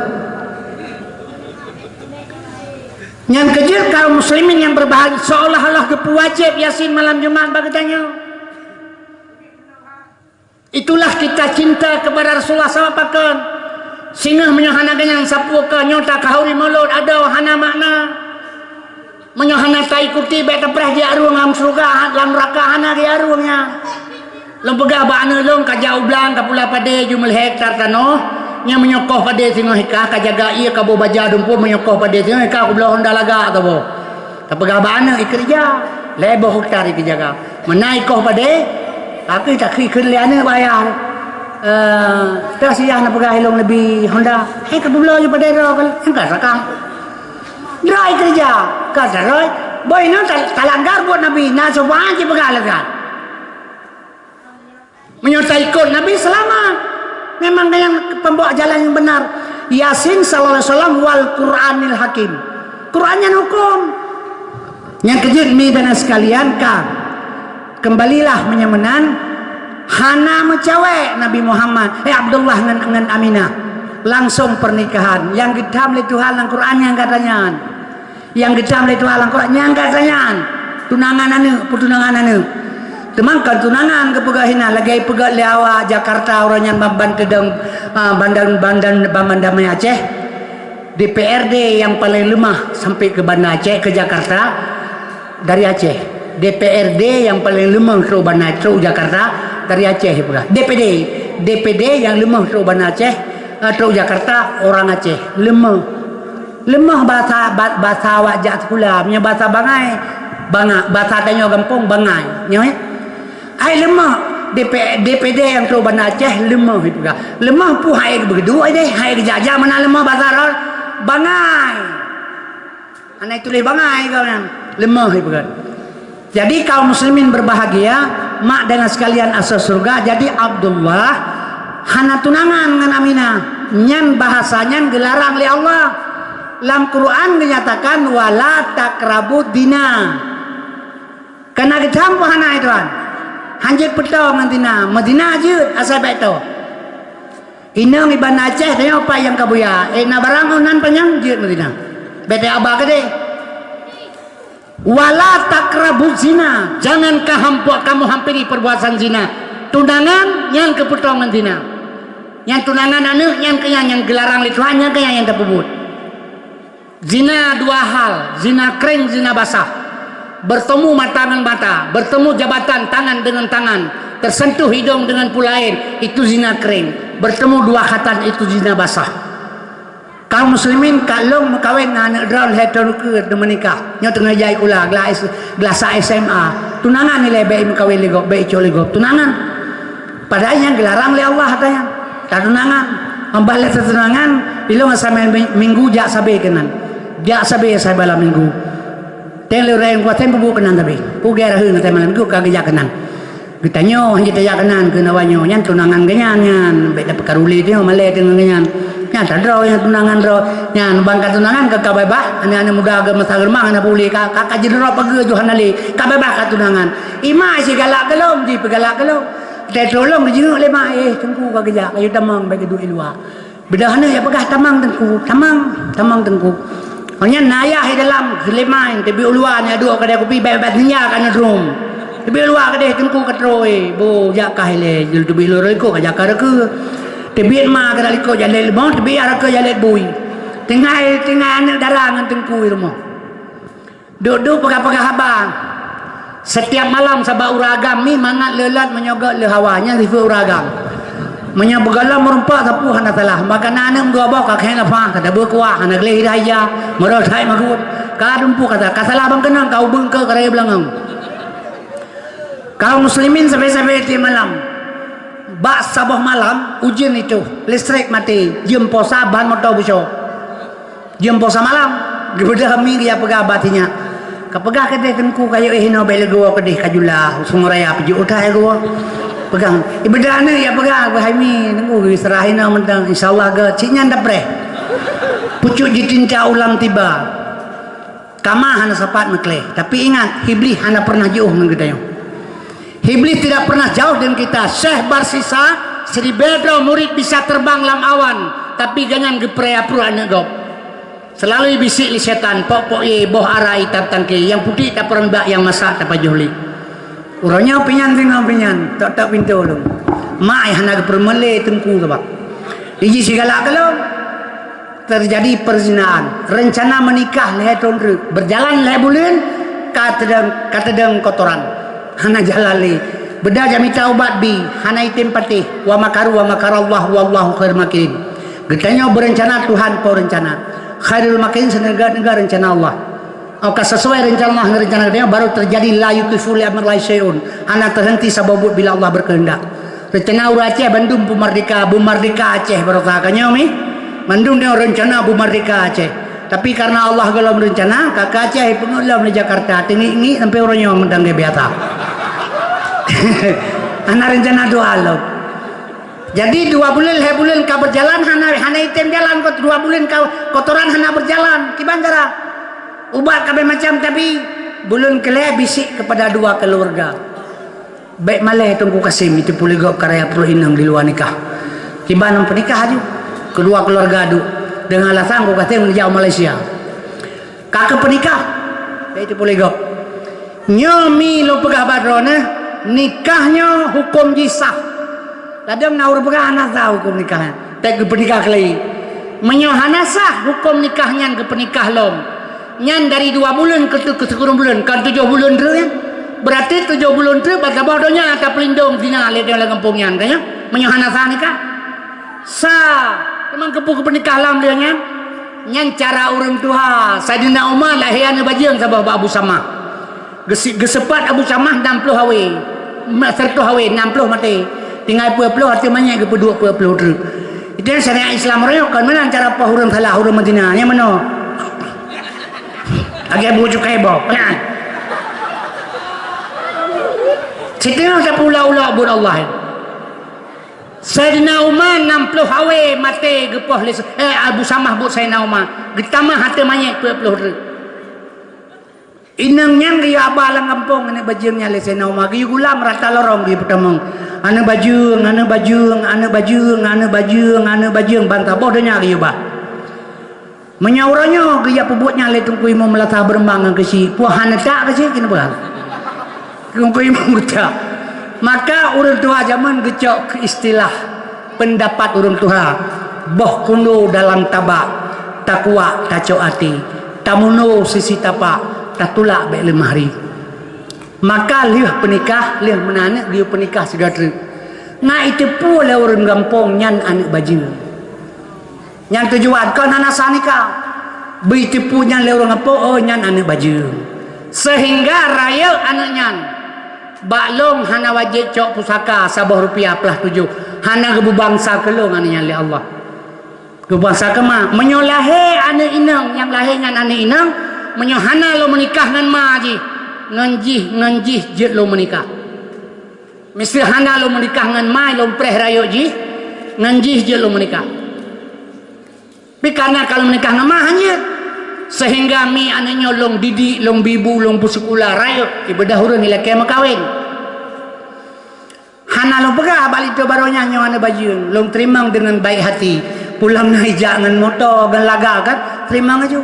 Nyan keuh jeuet kaum muslimin nyang berbahagia, seolah-olah geupeuwajéb Yasin malam Jumat bak geutanyoe. Itulah kita cinta kepada Rasulullah, sabab pakon? Singoh meunyoe hana gobnyan sapeue keu nyoe, takahuri mulod adoe hana makna. Meunyoe hana taikuti, bék tapreh jiarung lam syeuruga, lam neuraka hana jiarung nyan. Lôn peugah bak aneuk lôn ka jak u blang, ka pula padé, jeuet meulhèe hektar tanoh. Nyan meunyoe koh padé singoh hektar, ka jaga ié, ka boh baja dumpue, meunyoe koh padé singoh hektar, kubloe honda lagak saboh. Tapeugah bak aneuk, ikeureuja, lhèe boh hektar ikeujaga. Meunan ikoh padé, tapi takheun lé aneuk bak ayah. Eh, teuh si yah na peugah ilôn leubeh honda. Hai ka peubloe ju padé droe, kan ka sakang. Droe keureuja, ka droe. Boh inoe ta-, talanggar buet Nabi, na syafa'at jipeugah lagak. Meunyoe taikot Nabi, seulamat. Memang nyang peubawa jalan nyang beunar. Yasin sallallahu alaihi wasallam wal Qur'anil Hakim. Quran nyan huköm. Nyang keuh jeuet mi dan sekalian ka. Kembalilah meunyoe meunan, hana meucawék Nabi Muhammad, eh, Abdullah ngon, ngon Aminah. Langsung pernikahan. Nyang geutam lé Tuhan lam Quran nyang gata nyan. Nyang geutam lé Tuhan lam Quran nyang gata nyan. Tunangan aneuk, peutunangan aneuk. Teuma kon tunangan geupeugah hinan, lagée peugah lé awak Jakarta uroe nyan ban, ban teudong, ah, bandan, bandan, ban, ban damai Aceh. D P R D nyang paleng leumah sampai keu Banda Aceh, keu Jakarta, dari Aceh. D P R D nyang paleng leumah trok Banda, trok Jakarta, dari Aceh, peugah. D P D, D P D nyang leumah trok Banda Aceh, eh, trok Jakarta, orang Aceh. Leumah. Leumah basa, ba-, basa awak jak sikula. Meunyoe basa bangai, banga-, basa tanyoe gampông, bangai. Nyoe, eh? Hai leumah, D P, D P D nyang trok Banda Aceh leumah, ipeugah. Leumah peue hai geubeugeuduk ai deh, hai geujak-jak meunan leumah basa droe, bangai. Hana ituléh bangai kau nyan, leumah ipeugah. Jadi kaum muslimin berbahagia, mak dan sekalian asoe syeuruga, jadi Abdullah hana tunangan ngon Aminah. Nyan bahasa nyan geularang lé Allah. Lam Quran geunyatakan, "Wala taqrabuz zina." Kana geutam peuhana, hai tuan. Hanjeuet peutoe ngon zina, meuzina jeuet asai bék toe. Inong iban Aceh tanyoe pat nyang ka buya, eh, na barang oh nan panyang jeuet meuzina. Bék teuaba keudeh. Wala taqrabuz zina, jangan kamu hampiri perbuatan zina. Tunangan nyan keuh peutoe ngon zina. Nyang tunangan aneuk nyan keuh nyang, nyang geularang lé Tuhan, nyan keuh nyang, nyang tapeubuet. Zina dua hal, zina kering, zina basah. Bertemu mata dengan mata, bertemu jabatan tangan dengan tangan, tersentuh hidung dengan pelayan, itu zina kering. Bertemu dua khatan, itu zina basah. Kaum muslimin, ka lôn meukawen ngon aneuk droe lhèe thôn keue meunikah. Nyoe teungoh jai sikula, gla-, glasa S M A. Tunangan ilèe bék imeukawen lé gob, bék icok lé gob. Tunangan. Padahai nyan geularang lé Allah ata nyan. Tatunangan. Ambah lé tatunangan, ilôn asai malam mi-, minggu jak sabe keunan. Jak sabe asai malam minggu. Teng lé ureueng kuat teng peubuet keunan sabe. Pugée raheun asai malam minggu ka geujak keunan. Geutanyoe hana tajak keunan keu nawa nyoe nyan tunangan geuh nyan, nyan bék dapeukaru lé tanyoe malée teungoh geuh nyan. Nyan tadroe nyan tunangan droe. Nyan ban ka tunangan ka, ka beubaih, aneuk-aneuk muda geuh masa geureumang hana peureulée ka, ka, ka jidroe pageue ju hana lé. Ka beubaih ka tunangan. Ima sigalak keu lôn, jipeugalak keu lôn. Teuh tolong geujingeuk lé mak, "Eh, Teungku ka geujak, ayo tamong bèk geuduek i luwa." Beudôh aneuk jak peugah, "Tamong Teungku, tamong, tamong Teungku." Awaknyan na ayah di dalam, lé mak, teubiet u luwa, nyan duek keudè kupi, bèk, bèk sinja ka neudrum. Teubiet u luwa keudeh Teungku ka trôe, boh jak kah ilèe, jeuet teubiet lôn rot likot ka jak kah rot keue. Teubiet ma ka rot likot jak lét leumo, teubiet rot keue jak lét bui. Tinggai, tinggai aneuk dara ngon Teungku i rumoh. Duek-duek peugah-peugah haba. Setiap malam sabab ureueng agam mi mangat le lôt meunyoe göt le hawa, nyan sifeuet ureueng agam. Meunyoe beugohlom meureumpok sapeue hana salah, maka na aneuk meugoboh ka khéng lapah, ka tabeuet kuah, hana gleh ida ija, meureuh that magut, ka dumpeue kata, ka salah ban keunong, ka ubeung keu karaya beulangöng. Kaum muslimin sabe-sabe tiep malam. Bak saboh malam, ujeuen itu, listrik maté, jeuem posa ban moto beuso. Jeuem posa malam, geubeudôh mi geujak peugah bak sinyak. Ka peugah keudeh teungku, ka yôh eh inoe bèk lé geuwoe keudeh ka jula, Sungai Raya peujeuet utai geuwoe. Peugah, ibeudôh aneuk ya peugah, beuhai mi, teungku geuseurah inoe mantong, insya Allah geuh, cit nyan dapreh. Pucuk jitinta ulang tiba. Kama hana sapat meukleh, tapi ingat, Iblih hana pernah jiôh ngon geutanyoe. Iblih tidak pernah jauh dengan kita. Syekh Barsisa, siribèe droe murit bisa terbang lam awan, tapi gobnyan geupeuraya pruet aneuk gob. Selalu ibisik lé syaitan, "Pok-pok ye, boh ara itam tangke, nyang putéh tapeureumbak, nyang masak tapajoh lé." Uroe nyoe pinyan singoh pinyan, tok-tok pintoe lom. Mak ai hana geupeureumeun lé teungku sabab. Iji sigalak ka lom. Terjadi perzinaan. Rencana menikah lhèe thôn treuk. Berjalan lhèe buleuen, ka teudong, ka teudong kotoran. Hana jalan lé. Beudôh jak mita ubat bi, hana item patéh. Wa makaru wa makarallah wallahu khairul makirin. Geutanyoe beurencana, Tuhan po rencana. Khairul makirin, seuneugah-neugah rencana Allah. Oh, ka sesuai rencana Allah ngon rencana geutanyoe, baru terjadi la yuqifu li amrillahi syai'un. Hana teuhenti saboh buet bila Allah berkehendak. Rencana ureueng Aceh bandum beumerdeka, beumerdeka Aceh baroesa ka nyoe mi. Bandum nyoe rencana beumerdeka Aceh. Tapi karena Allah gohlom rencana, ka keu Aceh ipeungeut lom lé Jakarta, teungiek-ngiek sampai uroe nyoe mantong lagèe biasa. Hana rencana dua lom. Jadi dua buleuen, lhèe buleuen ka berjalan, hana, hana item jalan, kot dua buleuen ka kotoran hana berjalan. Kiban cara? Ubat kabeh macam, tapi buleuen keulhèe bisik kepada dua keluarga. Bèk malèe Teungku Kasim, itu peuleugok karaya pruet inong di luwa nikah. Kiban nyang peunikah aju. Keudua keuluwarga duek. Deungon alasan Teungku Kasim geujak u Malaysia. Ka keuh peunikah. Bèk itu peuleugok. Nyoe mi lôn peugah bak droeneuh, nikah nyoe huköm jih sah. Ladôm na ureueng peugah hana sah huköm nikah nyan. Teuh geupeunikah keulai. Meunyoe hana sah huköm nikah nyan geupeunikah lom, nyan dari dua buleuen keu, keu sikureueng buleuen, kon tujoh buleuen treuk nyan. Beurati tujoh buleuen treuk ban saboh donya tapeulindong zina lé lam gampông nyan, ka nyan? Meunyoe hana sah nikah. Sah, teuma keupeue geupeunikah lom lé nyan? Nyan cara ureueng tuha. Saidina Umar lahé aneuk bajeueng saboh bak Abu Samah. Geusi-, geuseupôt Abu Samah nam ploh awé, ma-, seureutoh awé, nam ploh maté. Tinggai peuet ploh, ateueh manyét geupeuduek peuet ploh treuk. Itu nyan syariat Islam royok, kon meunan cara poh ureueng salah, ureueng Madinah. Nyang meunoe. Lagèe bu cukai boh. Nah. Siteungoh tapeuulak-ulak buet Allah. Saidina Umar nam ploh awé maté geupoh lé, eh, Abu Samah buet Saidina Umar. Geutamah ateueh manyét peuet ploh treuk. Inong nyan geuyue aba lam gampông aneuk bajeueng nyan lé Saidina Umar, geuyue gulam rata lorong geuyue peutamong. Aneuk bajeueng, aneuk bajeueng, aneuk bajeueng, aneuk bajeueng, aneuk bajeueng, ban saboh donya geuyue ba. Meunyoe uroe nyoe geujak peubuet nyan lé Teungku Imum Meulasah Beureumbang ngon keuchik, puih hana tak keuchik keuneuk peugah. Teungku Imum geucok. Maka ureueng tuha jameun geucok keu istilah peundapat ureueng tuha, boh kundo dalam tabak, takuak tacok até, tamuno sisi tapak, tatulak bèk leumah ri. Maka lheueh peunikah, lheueh meunan aneuk geuyue peunikah sidroe treuk. Ngat iteupeue lé ureueng gampông nyan aneuk bajeueng. Nyan tujuan kon hana sah nikah. Beu iteupeue nyan lé ureueng gampông, oh, nyan aneuk bajeueng. Seuhingga rayeuk aneuk nyan. Bak lôn hana wajéb cok pusaka saboh rupiah plah tujoh. Hana geubeubangsa keu lôn aneuk nyan lé Allah. Geubeubangsa keu ma. Meunyoe lahé aneuk inong, nyang lahé nyan aneuk inong, meunyoe hana lôn meunikah ngon ma jih, ngon jih, ngon jih jeuet lôn meunikah. Miseue hana lôn meunikah ngon ma, lôn preh rayeuk jih, ngon jih jeuet lôn meunikah. Pi kana ka lôn meunikah ngon ma han jeuet. Seuhingga mi aneuk nyoe lôn didik, lôn bi bu, lôn peusikula rayeuk, ibeudôh ureueng ilakèe meukawen. Hana lôn peugah bak linto barô nyan nyoe aneuk bajeueng, lôn teurimong deungon baik hati. Pulang na ijak ngon moto, ngon lagak kan, teurimong aju.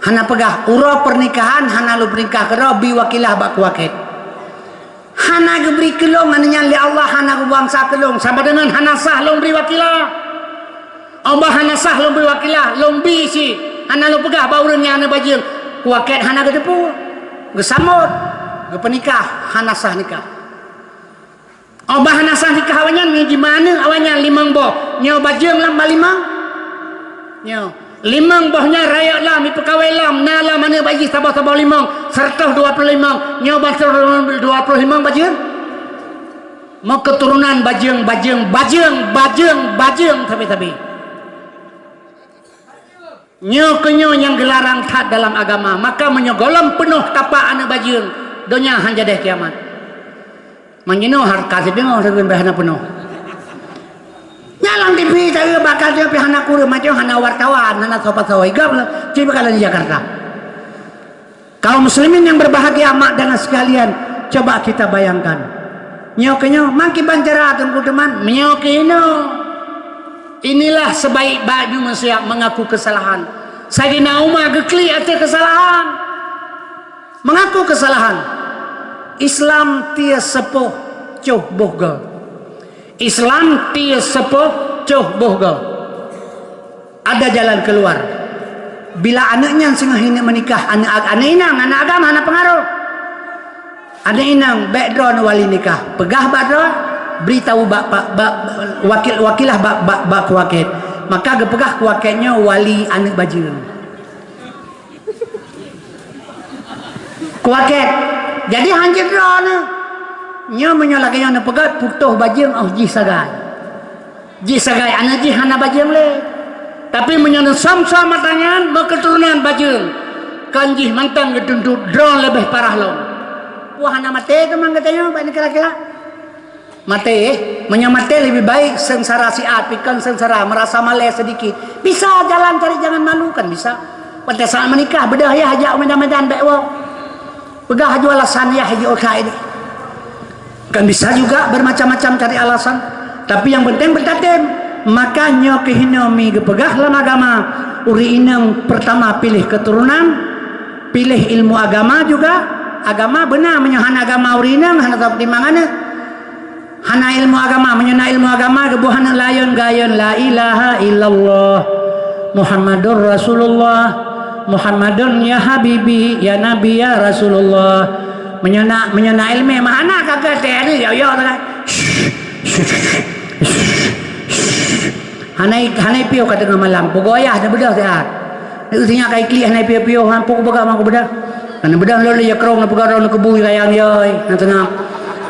Hana peugah, uroe pernikahan hana lôn peunikah keudroe, bi wakilah bak kuakét. Hana geubri keu lôn aneuk nyan lé Allah, hana geubeubangsa keu lôn, sama deungon hana sah lôn bri wakilah. Óh bah hana sah lôn bri wakilah, lôn bi cit. Hana lôn peugah bak ureueng nyan aneuk bajeueng, kuakét hana geuteupeue. Geusamot, geupeunikah, hana sah nikah. Óh bah hana sah nikah awaknyan, mi jima aneuk awaknyan limong boh. Nyoe bajeueng lam ba limong. Nyoe. Limong boh nyan rayeuk lom, ipeukawén lom, na lom aneuk bajih saboh-saboh limong, seureutoh dua ploh limong. Nyoe ban seureutoh dua ploh limong bajeueng. Meuketurunan bajeueng, bajeueng, bajeueng, bajeueng, bajeueng sabe-sabe. Nyoe keuh nyoe nyang geularang that dalam agama. Maka meunyoe gohlom peunoh tapak aneuk bajeueng, donya han jadeh kiamat. Meunyoe hareuta sideungoe sabe hana peunoh. Nyan lam T V taeu bak ka pih hana kureueng, macam hana wartawan, hana soe-soe. Igab lah, cit bak di Jakarta. Kaum muslimin yang berbahagia, mak dengan sekalian, coba kita bayangkan. Nyoe keuh nyoe, makiban cara teungku teman, nyoe keuh nyoe. Inilah sebaik-baik manusia mengaku kesalahan. Saidina Umar geuklik ateueh kesalahan. Mengaku kesalahan. Islam tiep seupôt coh boh goe. Islam tiep seupôt coh boh goe. Ada jalan keluar. Bila aneuk nyan singoh hineuk meunikah, aneuk ag-, aneuk inong, aneuk agam hana peungaroh. Aneuk inong, bèk droeneuh wali nikah. Peugah bak droe, bri tahu bak, bak, bak, wakil, wakilah bak, bak, bak kuakét. Maka geupeugah kuakét nyoe wali aneuk bajeueng. Kuakét. Jadi han jeuet droeneuh. Nyoe meunyoe lagèe nyoe neupeugah putôh bajeueng óh jih sagai. Jih sagai aneuk jih hana bajeueng lé. Tapi meunyoe neusam-sam ata nyan meuketurunan bajeueng, kan jih mantong geutuntot droe leubeh parah lom. Wah, hana maté teuma geutanyoe bak neukira-kira. Maté, eh? Meunyoe maté leubeh baik seungsara siat, pi kon seungsara, meurasa malèe seudikit. Bisa jalan cari jangan malu, kan bisa. Watèe saat meunikah, beudôh yah jak u Medan-Medan bèk woe. Peugah aju alasan yah jih okai deh. Kan bisa juga bermacam-macam cari alasan. Tapi nyang penting beutatem. Maka nyoe keuh hinoe mi geupeugah lam agama, ureueng inong pertama piléh keturunan, piléh ilmu agama juga. Agama beuna, meunyoe hana agama ureueng inong, hana tapeutimang aneuk. Hana ilmu agama, meunyoe na ilmu agama, geuboh aneuk layeuen gayeuen, "La ilaha illallah, Muhammadur Rasulullah, Muhammadun ya habibi, ya nabi, ya Rasulullah." Meunyoe na, meunyoe na ilmu, mah hana ka keu teh ni, yo, yo, tengah. Hana, hana piôh ka teungoh malam, peugoyah dah beudôh siat. Neu sinyak kai klik hana piôh-piôh, ha, puk beuka mak beudah. Hana beudah lôn lé jakrong, na peugah droe neukeubui kayang yai, na teungap.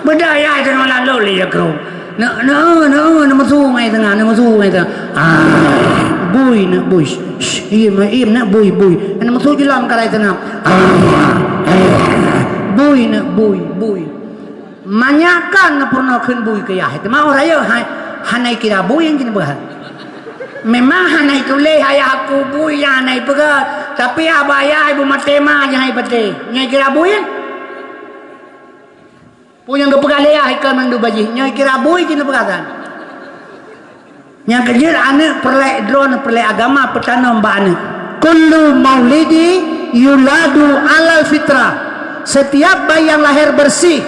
Beudah yai teungoh lam lôn lé jakrong. Na, na, na, na meusu ngai teungap, na meusu ngai teungap. Ah, bui na bui. Shh, shh, im, im na bui, bui. Na meusu jeulam karai teungap. Ah, ah, bui na bui, bui. Manyak kan neupeurunoe kheun bui keu yah, teuma oh rayeuk hai, hana kira bui nyang keuneubeuhan. Memang hana tuléh ayah aku bui nyang hana peugah, tapi abah yah ibu maté ma nyang hai patéh. Nyoe kira bui? Peue nyang geupeugah lé yah ikon mandum bajih. Nyoe kira bui keuneubeuhan. Nyang keujeuet aneuk peureulèe droeneuh peureulèe agama peutanom bak aneuk. Kullu maulidi yuladu alal fitrah. Setiap bayi yang lahir bersih,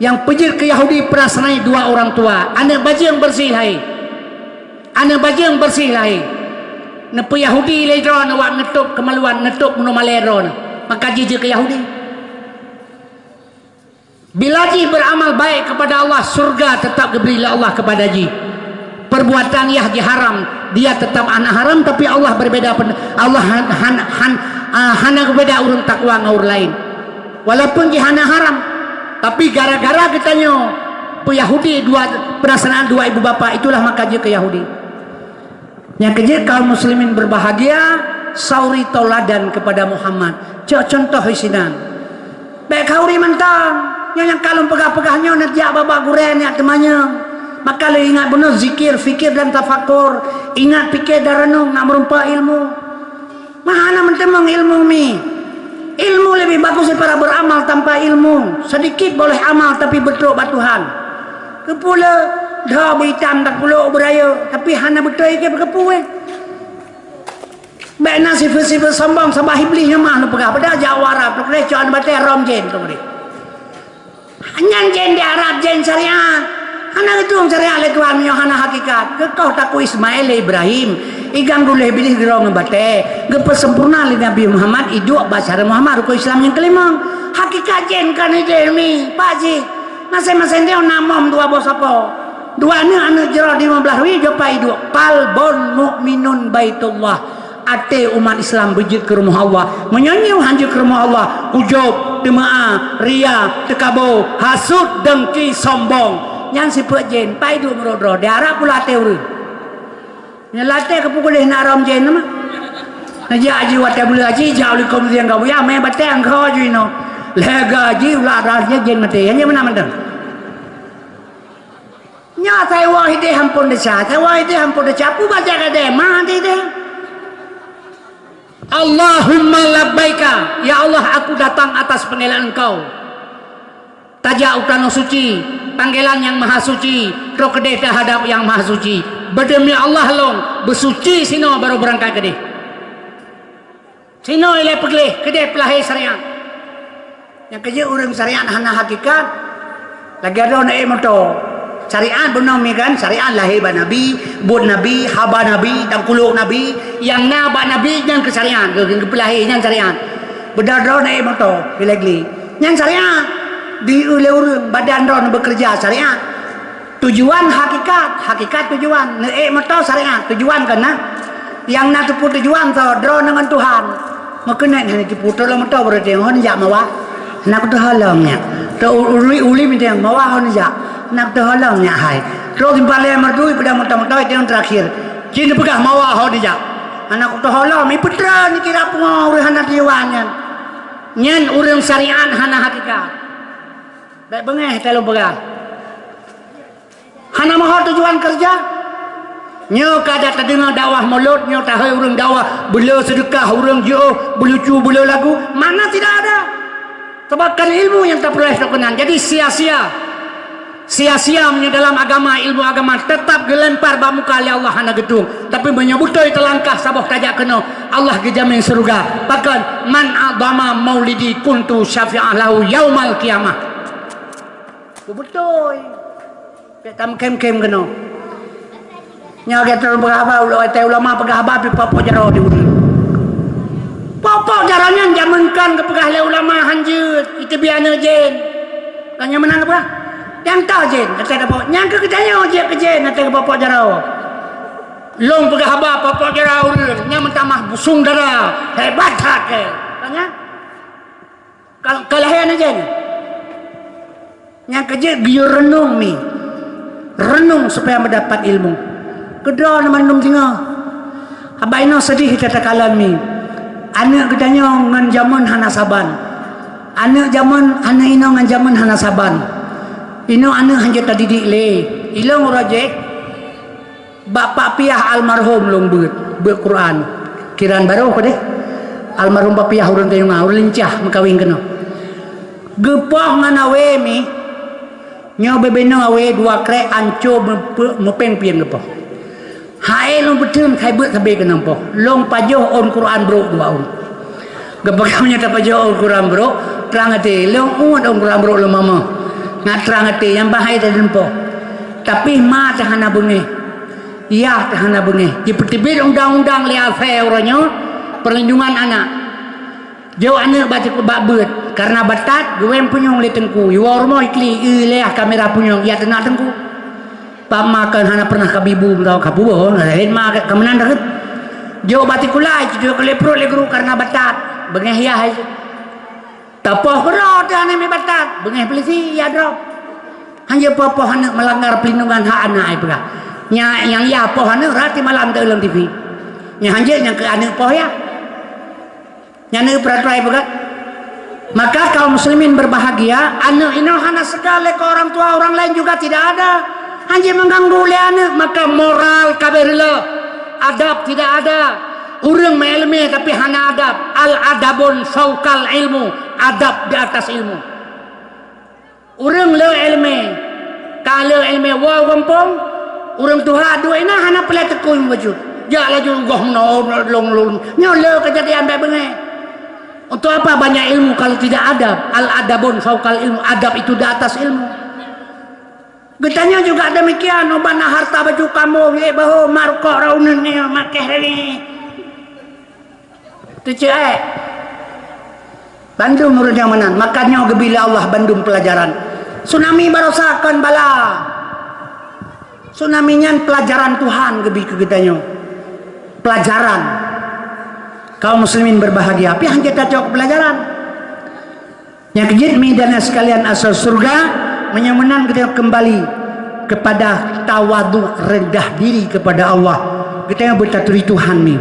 yang peujeuet keu Yahudi peurasani dua orang tua. Aneuk bajeueng bersih lahé. Aneuk bajeueng bersih lahé. Neupeu Yahudi lé droeneuh wak neutôb keumaluan, neutôb bunoe malèe droeneuh. Maka jijeuet keu Yahudi. Bila jih beramal baik kepada Allah, surga tetap diberi oleh Allah kepada jih. Perbuatan yah jih haram, dia tetap hana haram, tapi Allah berbeda pen-, Allah han-, han-, han-, ah, hana berbeda ureueng takwa ngon ureueng laén. Walaupun jih hana haram, tapi gara-gara geutanyoe peuyahudi dua, peurasaan dua ibu bapa, itulah maka jeuet keu Yahudi. Nyang keujeuet kaum muslimin berbahagia, sauri tauladan kepada Muhammad. Cok contoh isinan. Bèk khauri mantong. Nyoe nyang ka lôn peugah-peugah nyoe neujak babah gurèe nyak teumanyong. Maka lé ingat bunoe zikir, fikir dan tafakur. Ingat, pikir dan renung, nak meureumpok ilmu. Mah hana meuteumong ilmu mi. Ilmu lebih bagus daripada beramal tanpa ilmu. Sedikit boleh amal tapi bertrok bak Tuhan. Keupeue le dho beuitam takulok beurayeuk, tapi hana beutôi ke keupeue. Bèk na sifeuet-sifeuet sombong, sabab Iblih nyoe mah lôn peugah, padahai jak u Arab, lôn keudeh cok aneuk batèe rom jén lôn keudeh. Nyan jén di Arab, jén syariat. Hana geutueng syariat lé Tuhan meunyoe hana hakikat. Geukoh takue Ismail lé Ibrahim, igang duléh Iblih geudroe ngon batèe, geupeusempurna lé Nabi Muhammad, iduek bak syara Muhammad, rukon Islam nyang keulimong. Hakikat jén kon idéh mi, pak jih. Maséng-maséng droe na mom dua boh sapo. Dua aneuk, aneuk jroh lima blah rui, jopah iduek. Qalbun mu'minun baitullah. Até umat Islam beujeuet keu rumoh Allah. Meunyoe nyoe han jeuet keu rumoh Allah, ujub. Teumeu'ah, ria, teukabo, hasut, dengki, sombong. Nyan sifeuet jén, pai duek meurok droe, diharap pula até ureuëng. Nyan latée keu peuguléh na rom jén teuma. Neujak jih watée buleue jih, jak u likot meuseuti ka buya, mé batée angkho jih inoe. Lhée gaji ulat rhah jih jén maté, nyan meunan mantong. Nyoe asai woe hidéh amphon desya, asai woe hidéh amphon desya, peue bak jak gadée, ma hidéh. Allahumma labbaika, ya Allah, aku datang atas panggilan Engkau. Tajak u tanoh suci, panggilan Nyang Maha Suci, trok keudeh teuhadap Nyang Maha Suci. Beudemi Allah lôn, beusuci sinoe barô beurangkat keudeh. Sinoe ilée peugleh, keudeh peulahé syariat. Nyang keujeuet ureuëng syariat hana hakikat, lagée droe neuék moto. Syariat bunoe mi kan, syariat lahé bak Nabi, buet Nabi, haba Nabi, dan kulok Nabi, nyang na bak Nabi nyang keu syariat, keu, keu peulahé nyan syariat. Beudroe-droe neuék moto, ilée gleh. Nyan syariat. Di ulée ureuëng, badan droe beukeureuja syariat. Tujuan hakikat, hakikat tujuan. Neuék moto syariat, tujuan keu na. Nyang na teupeu tujuan tho, droe ngon Tuhan. Meukeunét hana teupeu, trok lom moto beureuti, hon jak mawah. Hana kuteuholong nyak. Trok u-, uli, uli minteng mawah hon jak. Hana kuteuholong nyak hai. Trok simpang lé meurdui peudang moto-moto itu nyang terakhir. Cit neupeugah mawah hon jak. Hana kuteuholong, mi peutreun kira pungo ureuëng hana tujuan nyan. Nyan ureuëng syariat hana hakikat. Bék beungéh teuh lôn peugah. Hana meuho tujuan keureuja. Nyoe ka that tadeungoe dakwah mulod, nyoe tahôi ureuëng dakwah, beu le seudeukah, ureuëng jiôh, beulucu, beu le lagu, makna tidak ada. Sebab kon ilmu nyang tapeuroleh keunan. Jadi sia-sia. Sia-sia meunyoe dalam agama, ilmu agama teutap geulempar bak muka lé Allah hana geutueng. Tapi meunyoe beutôi teulangkah saboh tajak keunoe, Allah geujamin syeuruga. Pakon, "Man a'dhama maulidi kuntu syafi'an lahu yaumal qiyamah." Beutôi. Pih tam khem-khem keunoe. Nyoe gata peugah haba, ulama peugah haba pih pokok jaroe di ureuëng. Pokok jaroe nyan jameun kon geupeugah lé ulama han jeuet, iteubiet aneuk jén. Kan nyan meunan geupeugah. Nyang toh jén, kata dapok. Nyang keu geutanyoe jeuet keu jén, kata pokok jaroe. Lôn peugah haba pokok jaroe ureuëng, nyan meutamah busong dara, hebat that keu. Kan nyan? Ka, ka lahé aneuk jén. Nyang keujeuet geuyue reunong mi. Reunong supaya meudapat ilmu. Keudroe na mandum singoh. Haba inoe seudeh that takalon mi. Aneuk geutanyoe ngon jameun hana saban. Aneuk jameun, aneuk inoe ngon jameun hana saban. Inoe aneuk hanjeuet tadidik lé. Ilôn uroe jih. Bak Pak Piah almarhum lôn beuet, beuet Quran. Kiran barô keudeh. Almarhum Pak Piah ureuëng Tayunga, ureuëng lincah meukawen keunoe. Geupoh ngon awé mi, nyoe bubena awé dua krek anco meupe-, meupéng-péng geupoh. Hai lôn peuteun khai beuet sabe keunoe poh. Lôn pajoh ôn Quran brok dua ôn. Geupeugah meunyoe tapajoh ôn Quran brok, trang até. Lôn uet ôn Quran brok lôn mamoh. Ngat trang até nyang bahai teudeumpoh. Tapi ma teuh hana beungéh. Yah teuh hana beungéh. Jipeuteubiet undang-undang lé asée uroe nyoe, perlindungan anak. Jok aneuk bak, bak beuet, kareuna batat, geuwéng punyueng lé teungku. Iwoe rumoh ikli, i lé ah kamera punyueng, iya teunak teungku. Pak ma kan hana pernah kabi bu meusaboh kapuboh, laén ma ka meunan dah. Jok bak sikula, jok lé pruet lé guru kareuna batat, beungéh yah. Tapoh keudroe teuh aneuk mi batat, beungéh peulisi, ya droe. Hanjeuet poh-poh aneuk meulanggar peulindungan hak aneuk ai peugah. Nya nyang ya poh aneuk rati malam teuh lam T V. Nya hanjeuet nyang keu aneuk poh ya. Nyan peuratoran peugah. Maka kaum muslimin berbahagia, aneuk inoe hana seugah lé keu orang tua, orang lain juga tidak ada. Hanjeuet mengganggu lé aneuk, maka moral ka beureulôh, adab tidak ada. Ureuëng meuileumé tapi hana adab. Al adabun faukal ilmu, adab di atas ilmu. Ureuëng le ileumé, ka le ileumé woe gampông, ureuëng tuha duek inan hana peureulée teukui meubaju. Jak laju goh meunoe lôn lôn. Nyoe le keujadian bék beungéh. Untuk apa banyak ilmu kalau tidak adab? Al adabun faukal ilmu, adab itu di atas ilmu. Geutanyoe juga demikian, uban na harta baju kamoe, yé bahô marukok raunen nyoe makeh rani. Teuceuek. Bandum ureuëng nyang meunan, maka nyoe geubi lé Allah bandum peulajaran. Tsunami barosa kon bala. Tsunami nyan peulajaran Tuhan geubi keu geutanyoe. Peulajaran. Kaum muslimin berbahagia, pih hanjeuet tacok peulajaran. Nyang keujeuet mi dan sekalian asoe syeuruga, meunyoe meunan geutanyoe keumbali keupada tawadhu, reundah diri keupada Allah. Geutanyoe beutaturi Tuhan mi.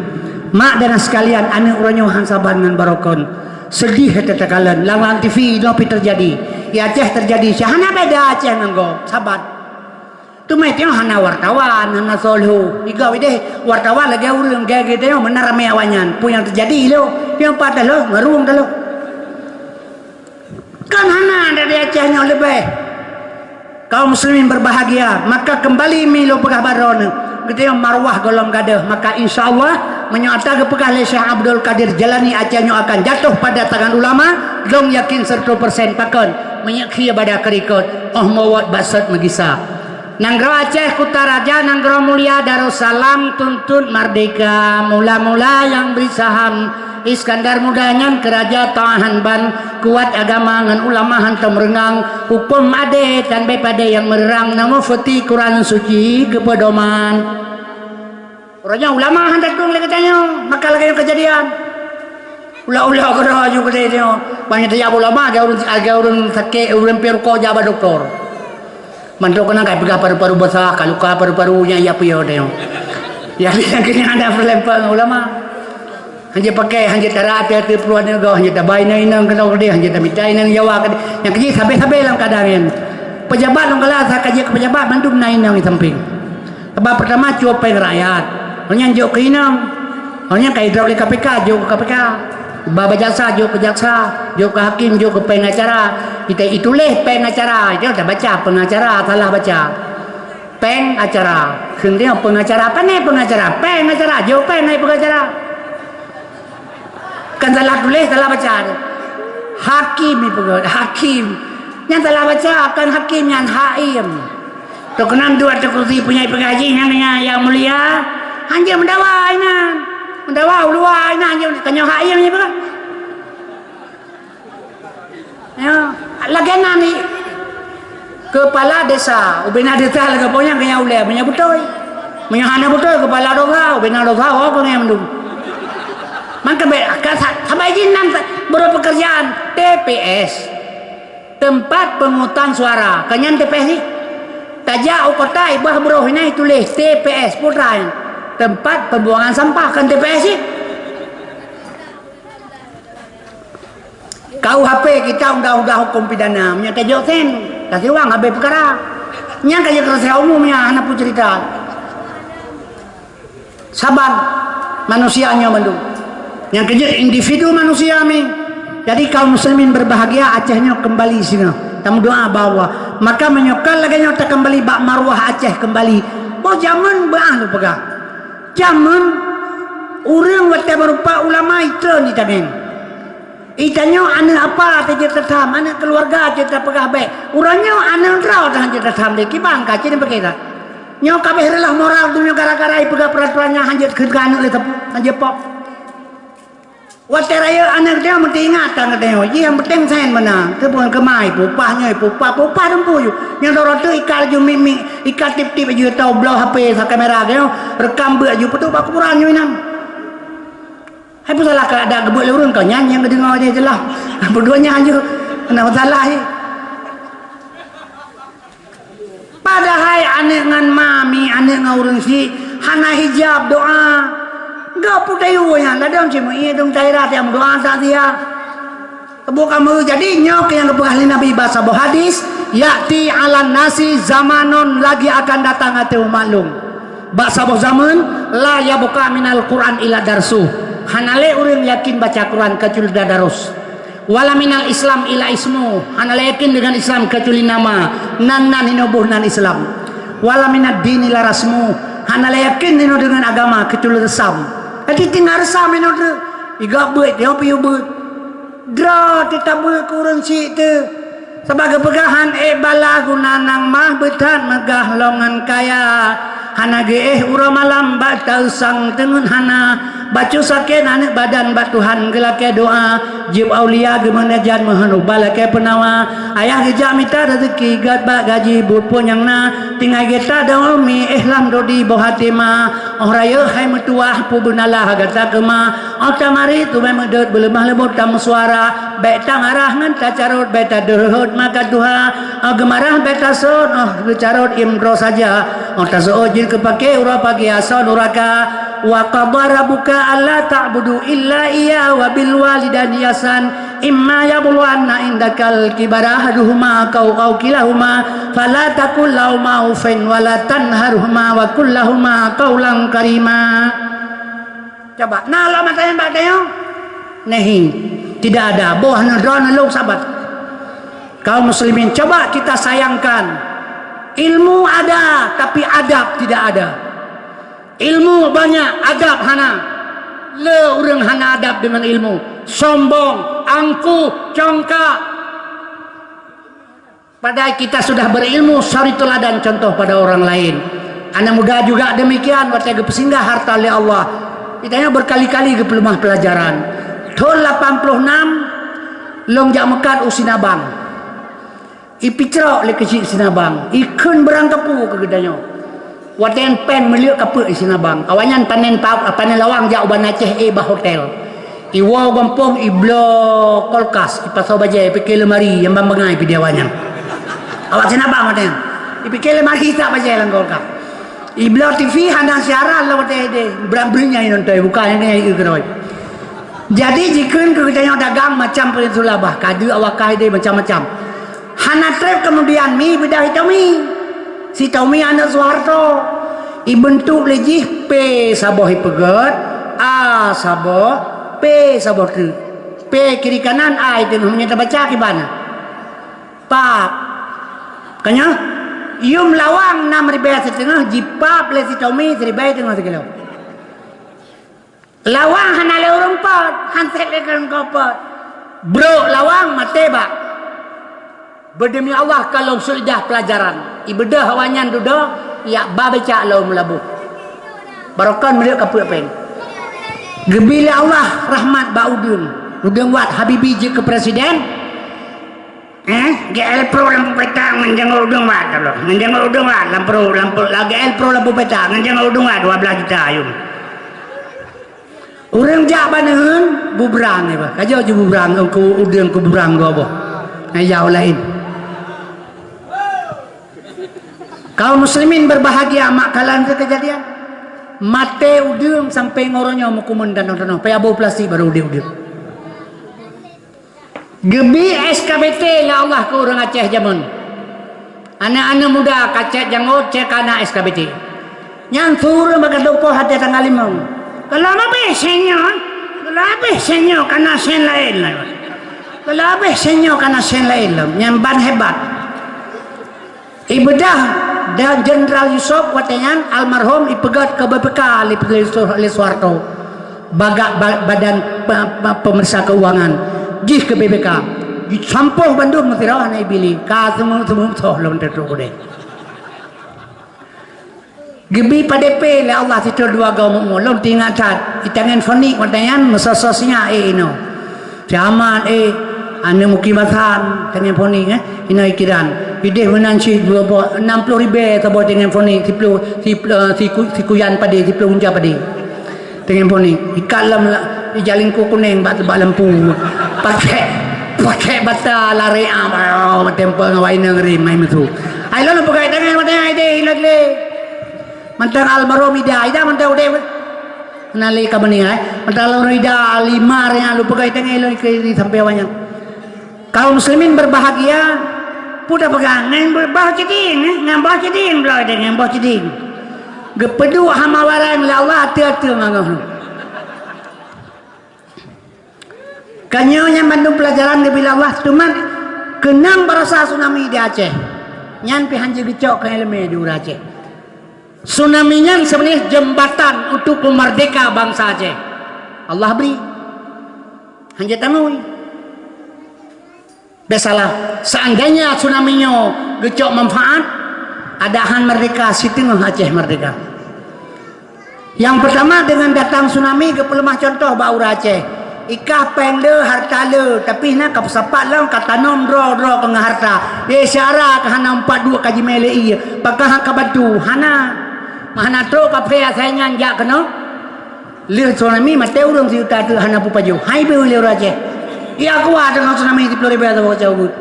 Mak dan sekalian, aneuk uroe nyoe han saban ngon barokon. Seudeh that takalon. Lam, lam T V nyoe pih teujadi. Di Aceh teujadi. Hana beda Aceh ngon gob. Saban. Teuma tanyoe hana wartawan, hana soe lheueh. Igob ideh wartawan lagèe ureueng, gèt-gèt tanyoe meunan ramè awaknyan. Peue nyang teujadi lom, nyang pat taloh, ngeurung taloh. Kan hana dari Aceh nyoe leubeh. Kaum muslimin berbahagia, maka keumbali mi lôn peugah baroe nyoe, geutanyoe marwah gohlom gadôh, maka insya Allah, meunyoe ata geupeugah lé Syekh Abdul Qadir Jailani Aceh nyoe akan jatuh pada tangan ulama, lôn yakin seratus persen pakon, meunyoe khie bada keurikot, 'oh meuwot bak sot meugisa. Nanggroe Aceh kuta raja, nanggroe mulia Darussalam, tuntot merdeka, mula-mula nyang bri saham. Iskandar Muda nyan keu raja Toahan ban, kuat agama ngon ulama hantom reungang, huköm adé tan bèe padé nyang meureurang, na mufeuti Quran Suci keu peudoman. Uroe nyoe ulama han tatueng lé geutanyoe, maka lagèe nyoe keujadian. Ulah-ulah keudroe nyoe keudroe nyoe. Ban nyoe tajak bak ulama, lagèe ureueng, lagèe ureueng sakét, ureueng piep rukok jak bak dokto. Mantong keunan ka peugah paru-paru basah, ka luka paru-paru nyan, ya piôh tanyoe. Ya, nyang keunan ada peureulèe ngon ulama. Hanjeuet pakai, hanjeuet tarat ateueh-ateueh pruet nyoe goh, hanjeuet taba inong-inong keunoe keudeh, hanjeuet tamita inong Jawa keudeh. Nyang keujih sabé-sabé lam keuadaan nyan. Pejabat lôn galak, sa ka jeuet keu pejabat, mandum na inong di sampéng. Sabab peurtama, cue péng rakyat. Awaknyan jok keu inong. Awaknyan ka idrop lé K P K, jok keu K P K. Ba, ba jaksa, jok keu jaksa. Jok keu hakim, jok keu pengacara. Kita ituléh pengacara. Itu tabaca pengacara, salah baca. Pengacara. Kheun dia pengacara. Apa ni pengacara? Pengacara. Jok peng ai pengacara. Kan salah tuléh, salah baca. Hakim ipeugah, hakim. Nyan salah baca, kon hakim nyan, haim. Teukeunam duek ateueh kursi punya ipeugah jih nyan, nyan nyang mulia. Hanjeuet meudawa inan. Meudawa uluwa inan, hanjeuet, tanyoe haim ipeugah. Ya, lagèe na ni. Kepala desa, ubena desa lagèe po nyan keu nyang ulèe, meunyoe beutôi. Meunyoe hana beutôi, kepala dosa, ubena dosa, ho keu nyang mandum. Mangka bèk, ka sa-, sabai jih nan sa-, beureupeukeurjaan, T P S. Tempat pemungutan suara, ka nyan T P S jih. Tajak u kota, ibah broh inan ituléh T P S, putra nyan. Tempat pembuangan sampah, kan T P S jih. K U H P kita undang-undang hukum pidana, meunyoe tajok sen, tasiwang habéh peukara. Nyan ka jeuet keu rahasia umum nyan, hana peue cerita. Saban manusia nyoe mandum. Nyang keujeuet individu manusia mi. Jadi kaum muslimin berbahagia, Aceh nyoe keumbali singoh. Tameudoa bak Allah. Maka meunyoe ka lagèe nyoe takeumbali bak marwah Aceh keumbali. Boh jameun beuah lôn peugah. Jameun ureueng watèe meurumpok ulama itreun di taneng. Itanyoe aneuk apa teuh jeuet tatham, aneuk keuluwarga jeuet tapeugah bèk. Uroe nyoe aneuk droe teuh jeuet tatham lé, kiban ka cit pakai that. Nyoe ka abéh reuloh moral donya gara-gara ipeugah peuraturan nyang hanjeuet kheun keu aneuk lé teupeu, hanjeuet pop. Watèe rayeuk aneuk teuh meusti ingat tan geutanyoe, jih nyang peunteng sen meunan. Keupeue keumah ipeupah nyoe, ipeupah, peupah teumpu ju. Nyang droe teuh ikat laju mik-mik, ikat tip-tip laju tau bloe H P sa kamera geutanyoe, rekam beuet laju peuduek bak kuburan nyoe inan. Hai peusalah keuadaan geubeuet lé ureueng, keu nyan nyang geudeungoe jih jeulaih. Peuduek nyan ju, hana masalah jih. Padahai aneuk ngon ma mi, aneuk ngon ureueng syiek, hana hijab doa. Geupeutayue nyan, ladôm cit meuié dong caira tiang doa takziah. Bukan meu-, jadi nyoe keuh nyang geupeugah lé Nabi bak saboh hadis, "Ya'ti 'alan nasi zamanun," lagi akan datang ateueh umat lôn. Bak saboh zaman, "La yabqa minal Qur'an illa darsuh." Hana lé ureueng yakin baca Quran kecuali tadarus. "Wala minal Islam illa ismuh." Hana lé yakin deungon Islam kecuali nama. Nan, nan hinoe boh nan Islam. "Wala minad dini illa rasmuh." Hana lé yakin hinoe deungon agama kecuali reusam. Jadi tinggai reusam hinoe treuk. Igob beuet, nyoe piôh beuet. Droe teuh tabeuet keu ureueng syiek teuh. Sabab geupeugah han ék balaih guna nang mah beuthat meugah lom ngon kaya. Hana geuéh uroe malam bak tausang teungeut hana. Bacut sakét aneuk badan bak Tuhan geulakée doá, jieb aulia geumeunajat meuheunoe balakée peunawa. Ayah geujak mita rezeki gét bak gaji buet peue nyang na, tinggai geutak dong mi éh lam dodi boh até ma. Óh rayeuk hai meutuwah peue beunala gata keuma, óh tamari teumé meudeuet beuleumah leumbot tameusuara. Bék tamarah ngon tacarot, bék tadeuhot maka tuha. Óh geumarah bék tasot, óh geucarot im droe saja. Óh taseuôt jeuet keupaké uroe pagi asoe nuraka. Wa qadha rabbuka alla ta'budu illa iyyahu wa bil walidaini ihsan. Imma yablughanna indakal kibara ahaduhuma aw, aw kilahuma, fala taqul lahuma uffin wa la tanharhuma wa qul lahuma qaulan karima. Coba, na lom mata nyang bak tanyoe? Nahi. Tidak ada. Boh na droeneuh lôn sabat. Kaum muslimin, coba kita sayangkan. Ilmu ada, tapi adab tidak ada. Ilmu banyak, adab hana. Le ureuëng hana adab dengan ilmu. Sombong, angkuh, congkak. Padahai kita sudah berilmu, suri teladan contoh pada orang lain. Anak muda juga demikian, watée geupeusinggah harta lé Allah. Kita nyoe berkali-kali geupeuleumah pelajaran. Thon lapan puluh enam, lôn jak meukat u Sinabang. Ipicrok lé keuchik Sinabang, ikheun beurang kapeue keu geutanyoe. Watée nyan péng meuleuek kapeue i Sinabang. Awaknyan panen pa-, panen lawang jak u Banda Aceh, eh, bak hotel. Iwoe gampông, ibloe kulkas, ipasoe bajée, ipike leumari nyang ban bangai pih di awaknyan. Awak Sinabang watée nyan. Ipike leumari isak bajée lam kulkas. Ibloe T V hana siaran lom watée ideh. Brat-brat nyan inonton, bukan nyan, nyan, nyan, nyan. Jadi jikheun keu geutanyoe dagang macam peusulabah, kadu awak kai deh macam-macam. Hana treb keumudian mi beudah Sitomi. Sitomi aneuk Soeharto. Ibeuntuk lé jih P saboh ipeugét, A saboh, P saboh teuk. P kiri kanan, A i teungoh, meunyoe tabaca kiban. Pap. Ka nyoe, yum lawang nam ribée siteungoh, jipap lé Sitomi siribée teungoh sikilo. Lawang hana lé ureuëng pot, han sép lé keu ureuëng pot. Brok lawang maté bak. Beudemi Allah ka lôn suidah peulajaran. Ibeudôh awaknyan dudoe, yak ba becak lôn meulaboh. Barokon meuleuek kapeue péng. Geubi lé Allah rahmat bak udeueng. Udeueng wat Habibie jeuet keu presiden. Eh, G L Pro lampu petak ngon janggut udeueng wat, Allah. Ngon janggut udeueng wat, lampu, lampu, la G L Pro lampu petak ngon janggut udeueng wat, dua belas juta ayum. Ureuëng jak baneuen, bubrang iba. Kajo ju bubrang, engku udeueng ku bubrang goboh. Ngon yau laén. Kaum muslimin berbahagia, mak kalan keu keujadian. Maté udeueng sampai ngoronyoe meukumeun tanoh-tanoh, payah boh plastik baru udeueng-udeueng. Geubi S K B T lé Allah keu ureuëng Aceh jameun. Aneuk-aneuk muda ka cét jangôt, cét kana S K B T. Nyan su ureuëng bak ka tupoh até tanggai limong. Kalau habéh sen nyoe, kalau habéh sen nyoe kana sen laén lah. Kalau habéh sen nyoe kana sen laén lah. Nyan ban hebat. Ibeudôh dan Jenderal Yusuf watée nyan almarhum ipeugét keu B P K lé, lé Soeharto bagak ba-, badan pe-, pe-, pemeriksa keuangan jih keu B P K. Jisampôh bandum meusidroe hana ibili, ka seumeung-seumeung soh lom teutrok udeh. Geubi padé pé lé Allah sitroh dua goe mumu, lom teuingat that, itangen fonik watée nyan meusoe-soe sinyak, eh, inoe. Camat, eh, aneuk Mukim Hasan, tangen fonik, eh, inoe ikiran. Ideh meunan cit dua boh, enam puluh ribée saboh tangen fonik, siploh, siploh, eh, siku-, sikuyan padé, siploh unja padé. Tangen fonik, ikat lam la-, ija lingku kunéng bak, bak lampu. Pakai, pakai bata lari am, ayo, matempel ngon wai nang rim, mai mesu. Ai lôn peugah tangen, watée ideh, ilot lé. Mantong almarhum ida, ida mantong udeb. Na lé ka meuninggai. Mantong almarhum ida lima nyang lôn peugah tangai lôn keu sampai awaknyan. Kaum muslimin berbahagia, peue tapeugah ngon boh ciding, eh, ngon boh ciding bloe teuh, ngon boh ciding. Geupeuduek hama barang lé Allah ateueh-ateueh mangoh. Ka nyoe nyan bandum peulajaran geubri lé Allah, teuma keunong baroesa tsunami di Aceh. Nyan pih hanjeuet geucok keu ileumé di ureuëng Aceh. Tsunami nyan sebenarnya jembatan untuk memerdeka bangsa Aceh. Allah bri. Hanjeuet tangui. Biasalah, seandainya tsunami nyoe geucok manfaat, ada han merdeka, siteungoh Aceh merdeka. Nyang peutama, deungon datang tsunami geupeuleumah cuntoh bak ureuëng Aceh. Ikah péng le, hareuta le, tapi na ka peusapat lom ka tanom droe-droe keu ngon hareuta. Isyara ka hana empat duek ka jimé lé ié. Pakon han ka bantu? Hana. Hana trok kaphé asai nyan jak keunoe. Lheueh tsunami maté ureuëng sijuta teuk hana peupajoh. Hai beu lé ureuëng Aceh. Iya kuat deungon tsunami siplôh ribèe saboh caweuet.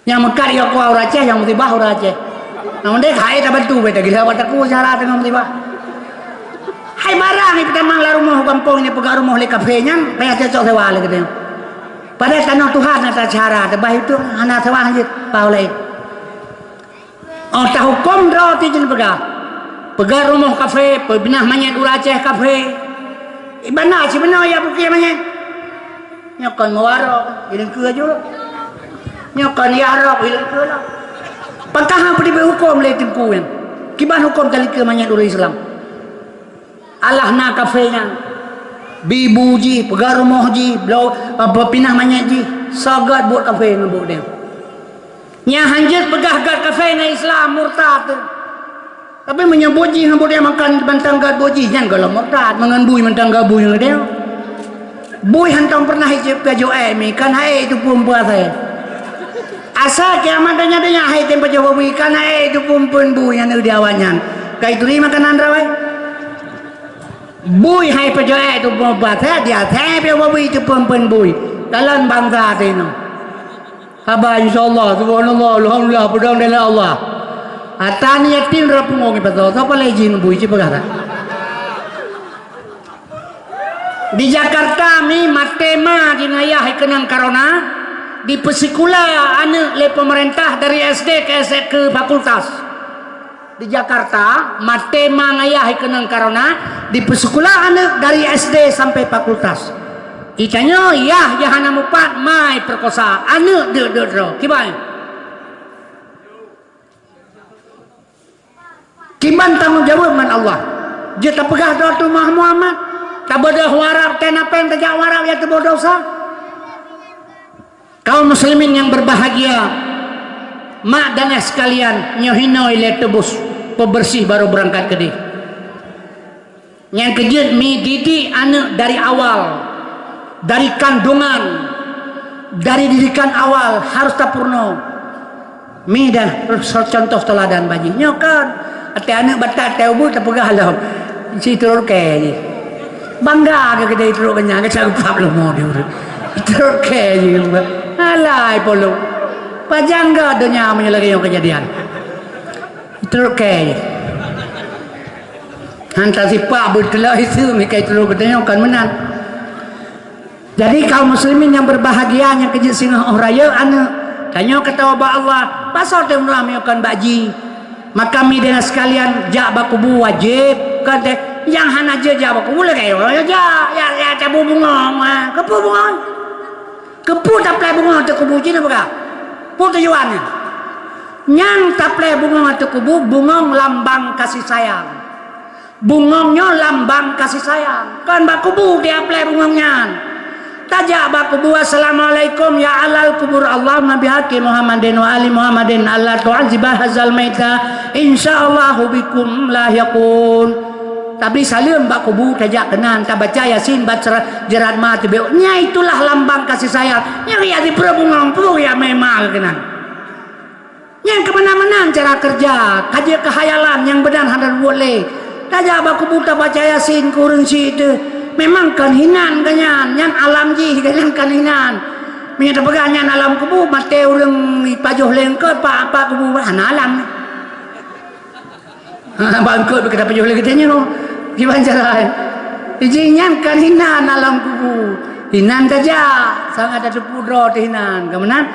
Nyang meukat yo kuah ureuëng Aceh, nyang musibah ureuëng Aceh. Nah, mending hai tabantu beta gila bak taku cara teungoh musibah. Hai barang ipeutamang lam rumoh gampông ini peugah rumoh lé kaphé nyan, payah cocok sewa lé geutanyoe. Padahai tanoh Tuhan ata cara teubaih itu hana sewa jeuet, pau laén. Oh, tahuköm droe ti jeun peugah. Peugah rumoh kaphé, peubinah manyét ureuëng Aceh kaphé. Ibana sibeuna ya bukée manyét. Nyoe kon meuwarok, ilengkeue ju. Nyoe kon yarok, ilengkeue lah. Pakon hana peudibeuet huköm lé teungku nyan? Kiban huköm talikeue manyét ureuëng Islam. Alah na kaphé nyan. Bi bu jih, peugah rumoh jih, bloe, apa, pinah manyét jih. Sagat buet kaphé ngon buet deuh. Nyang hanjeuet peugah gat kaphé ngon Islam, murtad tu. Tapi meunyoe buet jih ngon buet deuh makan mantong gat buet jih, nyan gohlom murtad, meungon bui mantong gat bui ngon deuh. Bui hantom pernah ijeuet pajoh ék mi, kan hai itu pun puasa. Asa kiamat donya-donya hai tem pajoh bui, kan hai itu pun pun bui nyan di awak nyan. Kai turi makanan rawai. Bui hai pajoh ék itu pun puasa, dia hai pajoh bui itu pun pun bui. Dalam bangsa tino. Haba, insyaallah, subhanallah, alhamdulillah, peudong dalam Allah. Ata ni yatim dara pungo ngi pasoe, sapa lé jih ngebui cit peugah that. Di Jakarta mi maté ma jih ngon ayah keunong corona, dipeusikula aneuk lé pemerintah dari S D ke S D ke fakultas. Di Jakarta, maté ma ngon ayah keunong corona, dipeusikula aneuk dari S D sampai fakultas. Itanyoe yah, yah hana mupat, ma ipeukosa aneuk deuk-deuk droe. Kiban? Kiban tanggong jaweueb ngon Allah. Jeuet tapeugah droe teuma Muhammad, tabodoh u Arab, tena péng tajak u Arab, ya teuboh desya. Kaum muslimin yang berbahagia, mak dan ayah sekalian, nyoe hinoe ilée teubus, peubeureuséh barô beurangkat keudeh. Nyang keujeuet mi didik aneuk dari awal, dari kandungan, dari didikan awal harus tapeurunoe. Mi dah contoh teuladan bak jih. Nyoe kan, até aneuk batat, até ubeut tapeugah lom. Si trok kée jih. Bangga keu keudeh trok keu nyan, keu cak geupap lom di ureueng. Trok kée jih. Alai polong. Pajan gak donya meunyoe lagée nyoe keujadian. Trok kée jih. Hantar sipak beuteulah itu mikai trok keu tanyoe kan meunan. Jadi, kaum muslimin yang berbahagia, nyang keujeuet singoh óh rayeuk aneuk, tanyoe ka tawoe bak Allah, pasoe teuh meunyoe kon bak jih. Maka mi dan sekalian, jak bak kubu wajéb, kon teuh nyang hana jeuet jak bak kubu lagée nyoe jak, ya, ya, tabu bungong, ah, keupeue bungong? Keupeue taplai bungong ateueh kubu jih neupeugah? Peue tujuan nyan? Nyang taplai bungong ateueh kubu, bungong lambang kasih sayang. Bungong nyoe lambang kasih sayang. Kon bak kubu taplai bungong nyan. Tajak bak kubu, "Assalamualaikum ya ahlal kubur, Allahumma bihaqi Muhammadin wa ali Muhammadin alla tu'adziba hadzal maita, insyaallahu bikum lahiqun." Tabri saleuem bak kubu, tajak keunan, tabaca Yasin, baca jerat ma teubiet. Nyan itulah lambang kasih sayang. Nyang riyak sipeue bungong, peue riyak meu'ah keunan. Nyan keu meunan-meunan cara keureuja, ka jeuet keu khayalan nyang beuna hana buet lé. Tajak bak kubu tabaca Yasin keu ureueng syiek teuh. Memang kon hinan geuh nyan, nyan alam jih geuh nyan kon hinan. Meunyoe tapeugah nyan alam kubu, maté ureueng ipajoh lé eungkôt bak, bak kubu, hana alam. Ha, bak eungkôt beu ka tapajoh lé geutanyoe. Kiban cara? Jih nyan kon hinan alam kubu. Hinan tajak, sangat tateupeue droe teuh hinan. Keu meunan,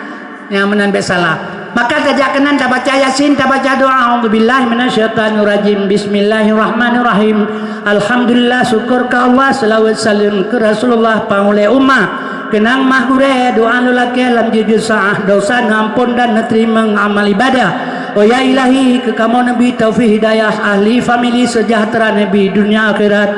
nyang meunan bék salah. Maka tajak keunan tabaca Yasin, tabaca doa, "A'udzubillahi minasyaitonirrajim. Bismillahirrahmanirrahim. Alhamdulillah, syukur keu Allah, seulaweuet saleuem keu Rasulullah, panghulée umat. Keunong mah gurée, doa lôn lakée lam jih jeuet seu'ah, desya neuampôn dan neuteurimong amal ibadah. Oh ya Ilahi, keu kamoe neubri taufik hidayah, ahli famili seujahteura neubri dunia akhirat.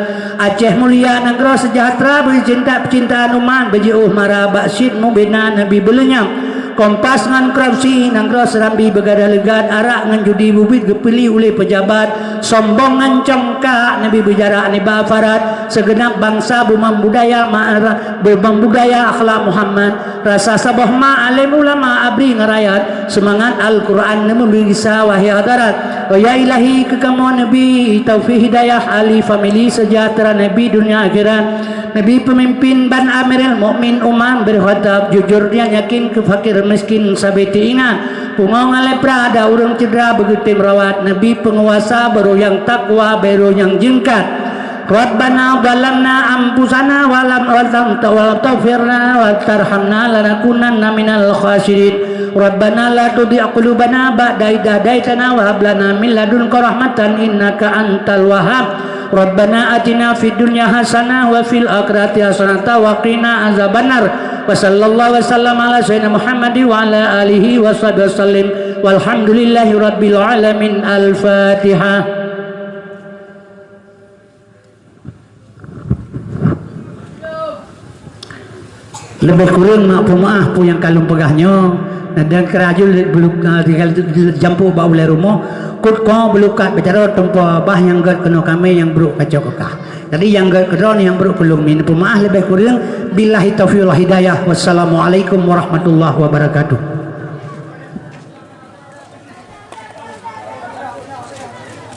Aceh mulia, nanggroe seujahteura, bri cinta peucintaan umat, beujiôh mara bak syit mubina neubri beuleunyang. Kompas ngon korupsi nanggroe Serambi beugadah leugat, arak ngon judi bubiet geupeuli uleh peujabat, sombong ngon congkak Nabi beujarak nibak parat, seugeunab bansa bumang budaya ma-, bumang budaya akhlak Muhammad, rasa saboh ma alim ulama abri ngon rakyat, seumangat Al-Quran neumeubri gisa wahai hadarat. Oh ya Ilahi, keu kamoe Nabi taufik hidayah, ahli famili sejahtera Nabi dunia akhirat. Nabi peumimpin ban Amirul Mukmin Umar bin Khattab, jujur dan yakin keu fakir miskin sabe teuingat. Pungo ngon lepra ada ureuëng cedera beugeutem rawat. Nabi peunguasa barô nyang takwa, barô nyang jeungkat. Rabbana zalamna anfusana wa lam, wa lam, wa lam taghfir lana wa tarhamna lanakunanna minal khasirin. Rabbana la tuzigh qulubana ba'da idh hadaytana wa hab lana min ladunka rahmatan innaka antal wahhab. Rabbana atina fid dunya hasanah wa fil akhirati hasanah wa qina azabannar. Wa sallallahu wa sallam ala sayyidina Muhammad wa ala alihi wa sahbihi wa sallim. Walhamdulillahi rabbil alamin. Al-Fatihah. Leubeh kureueng mak peumaah peue nyang ka lôn peugah nyoe, dan keu laju le-, beuluk-, ah, tinggai jampu bak ulée rumoh, kut ko beulukat beujaroe teumpo bah nyang gét keunoe kami nyang brok kacok keukah. Jadi nyang gét keudroe nyang brok keu lôn min peumaah leubeh kureueng. Billahi taufiq wal hidayah. Wassalamualaikum warahmatullahi wabarakatuh.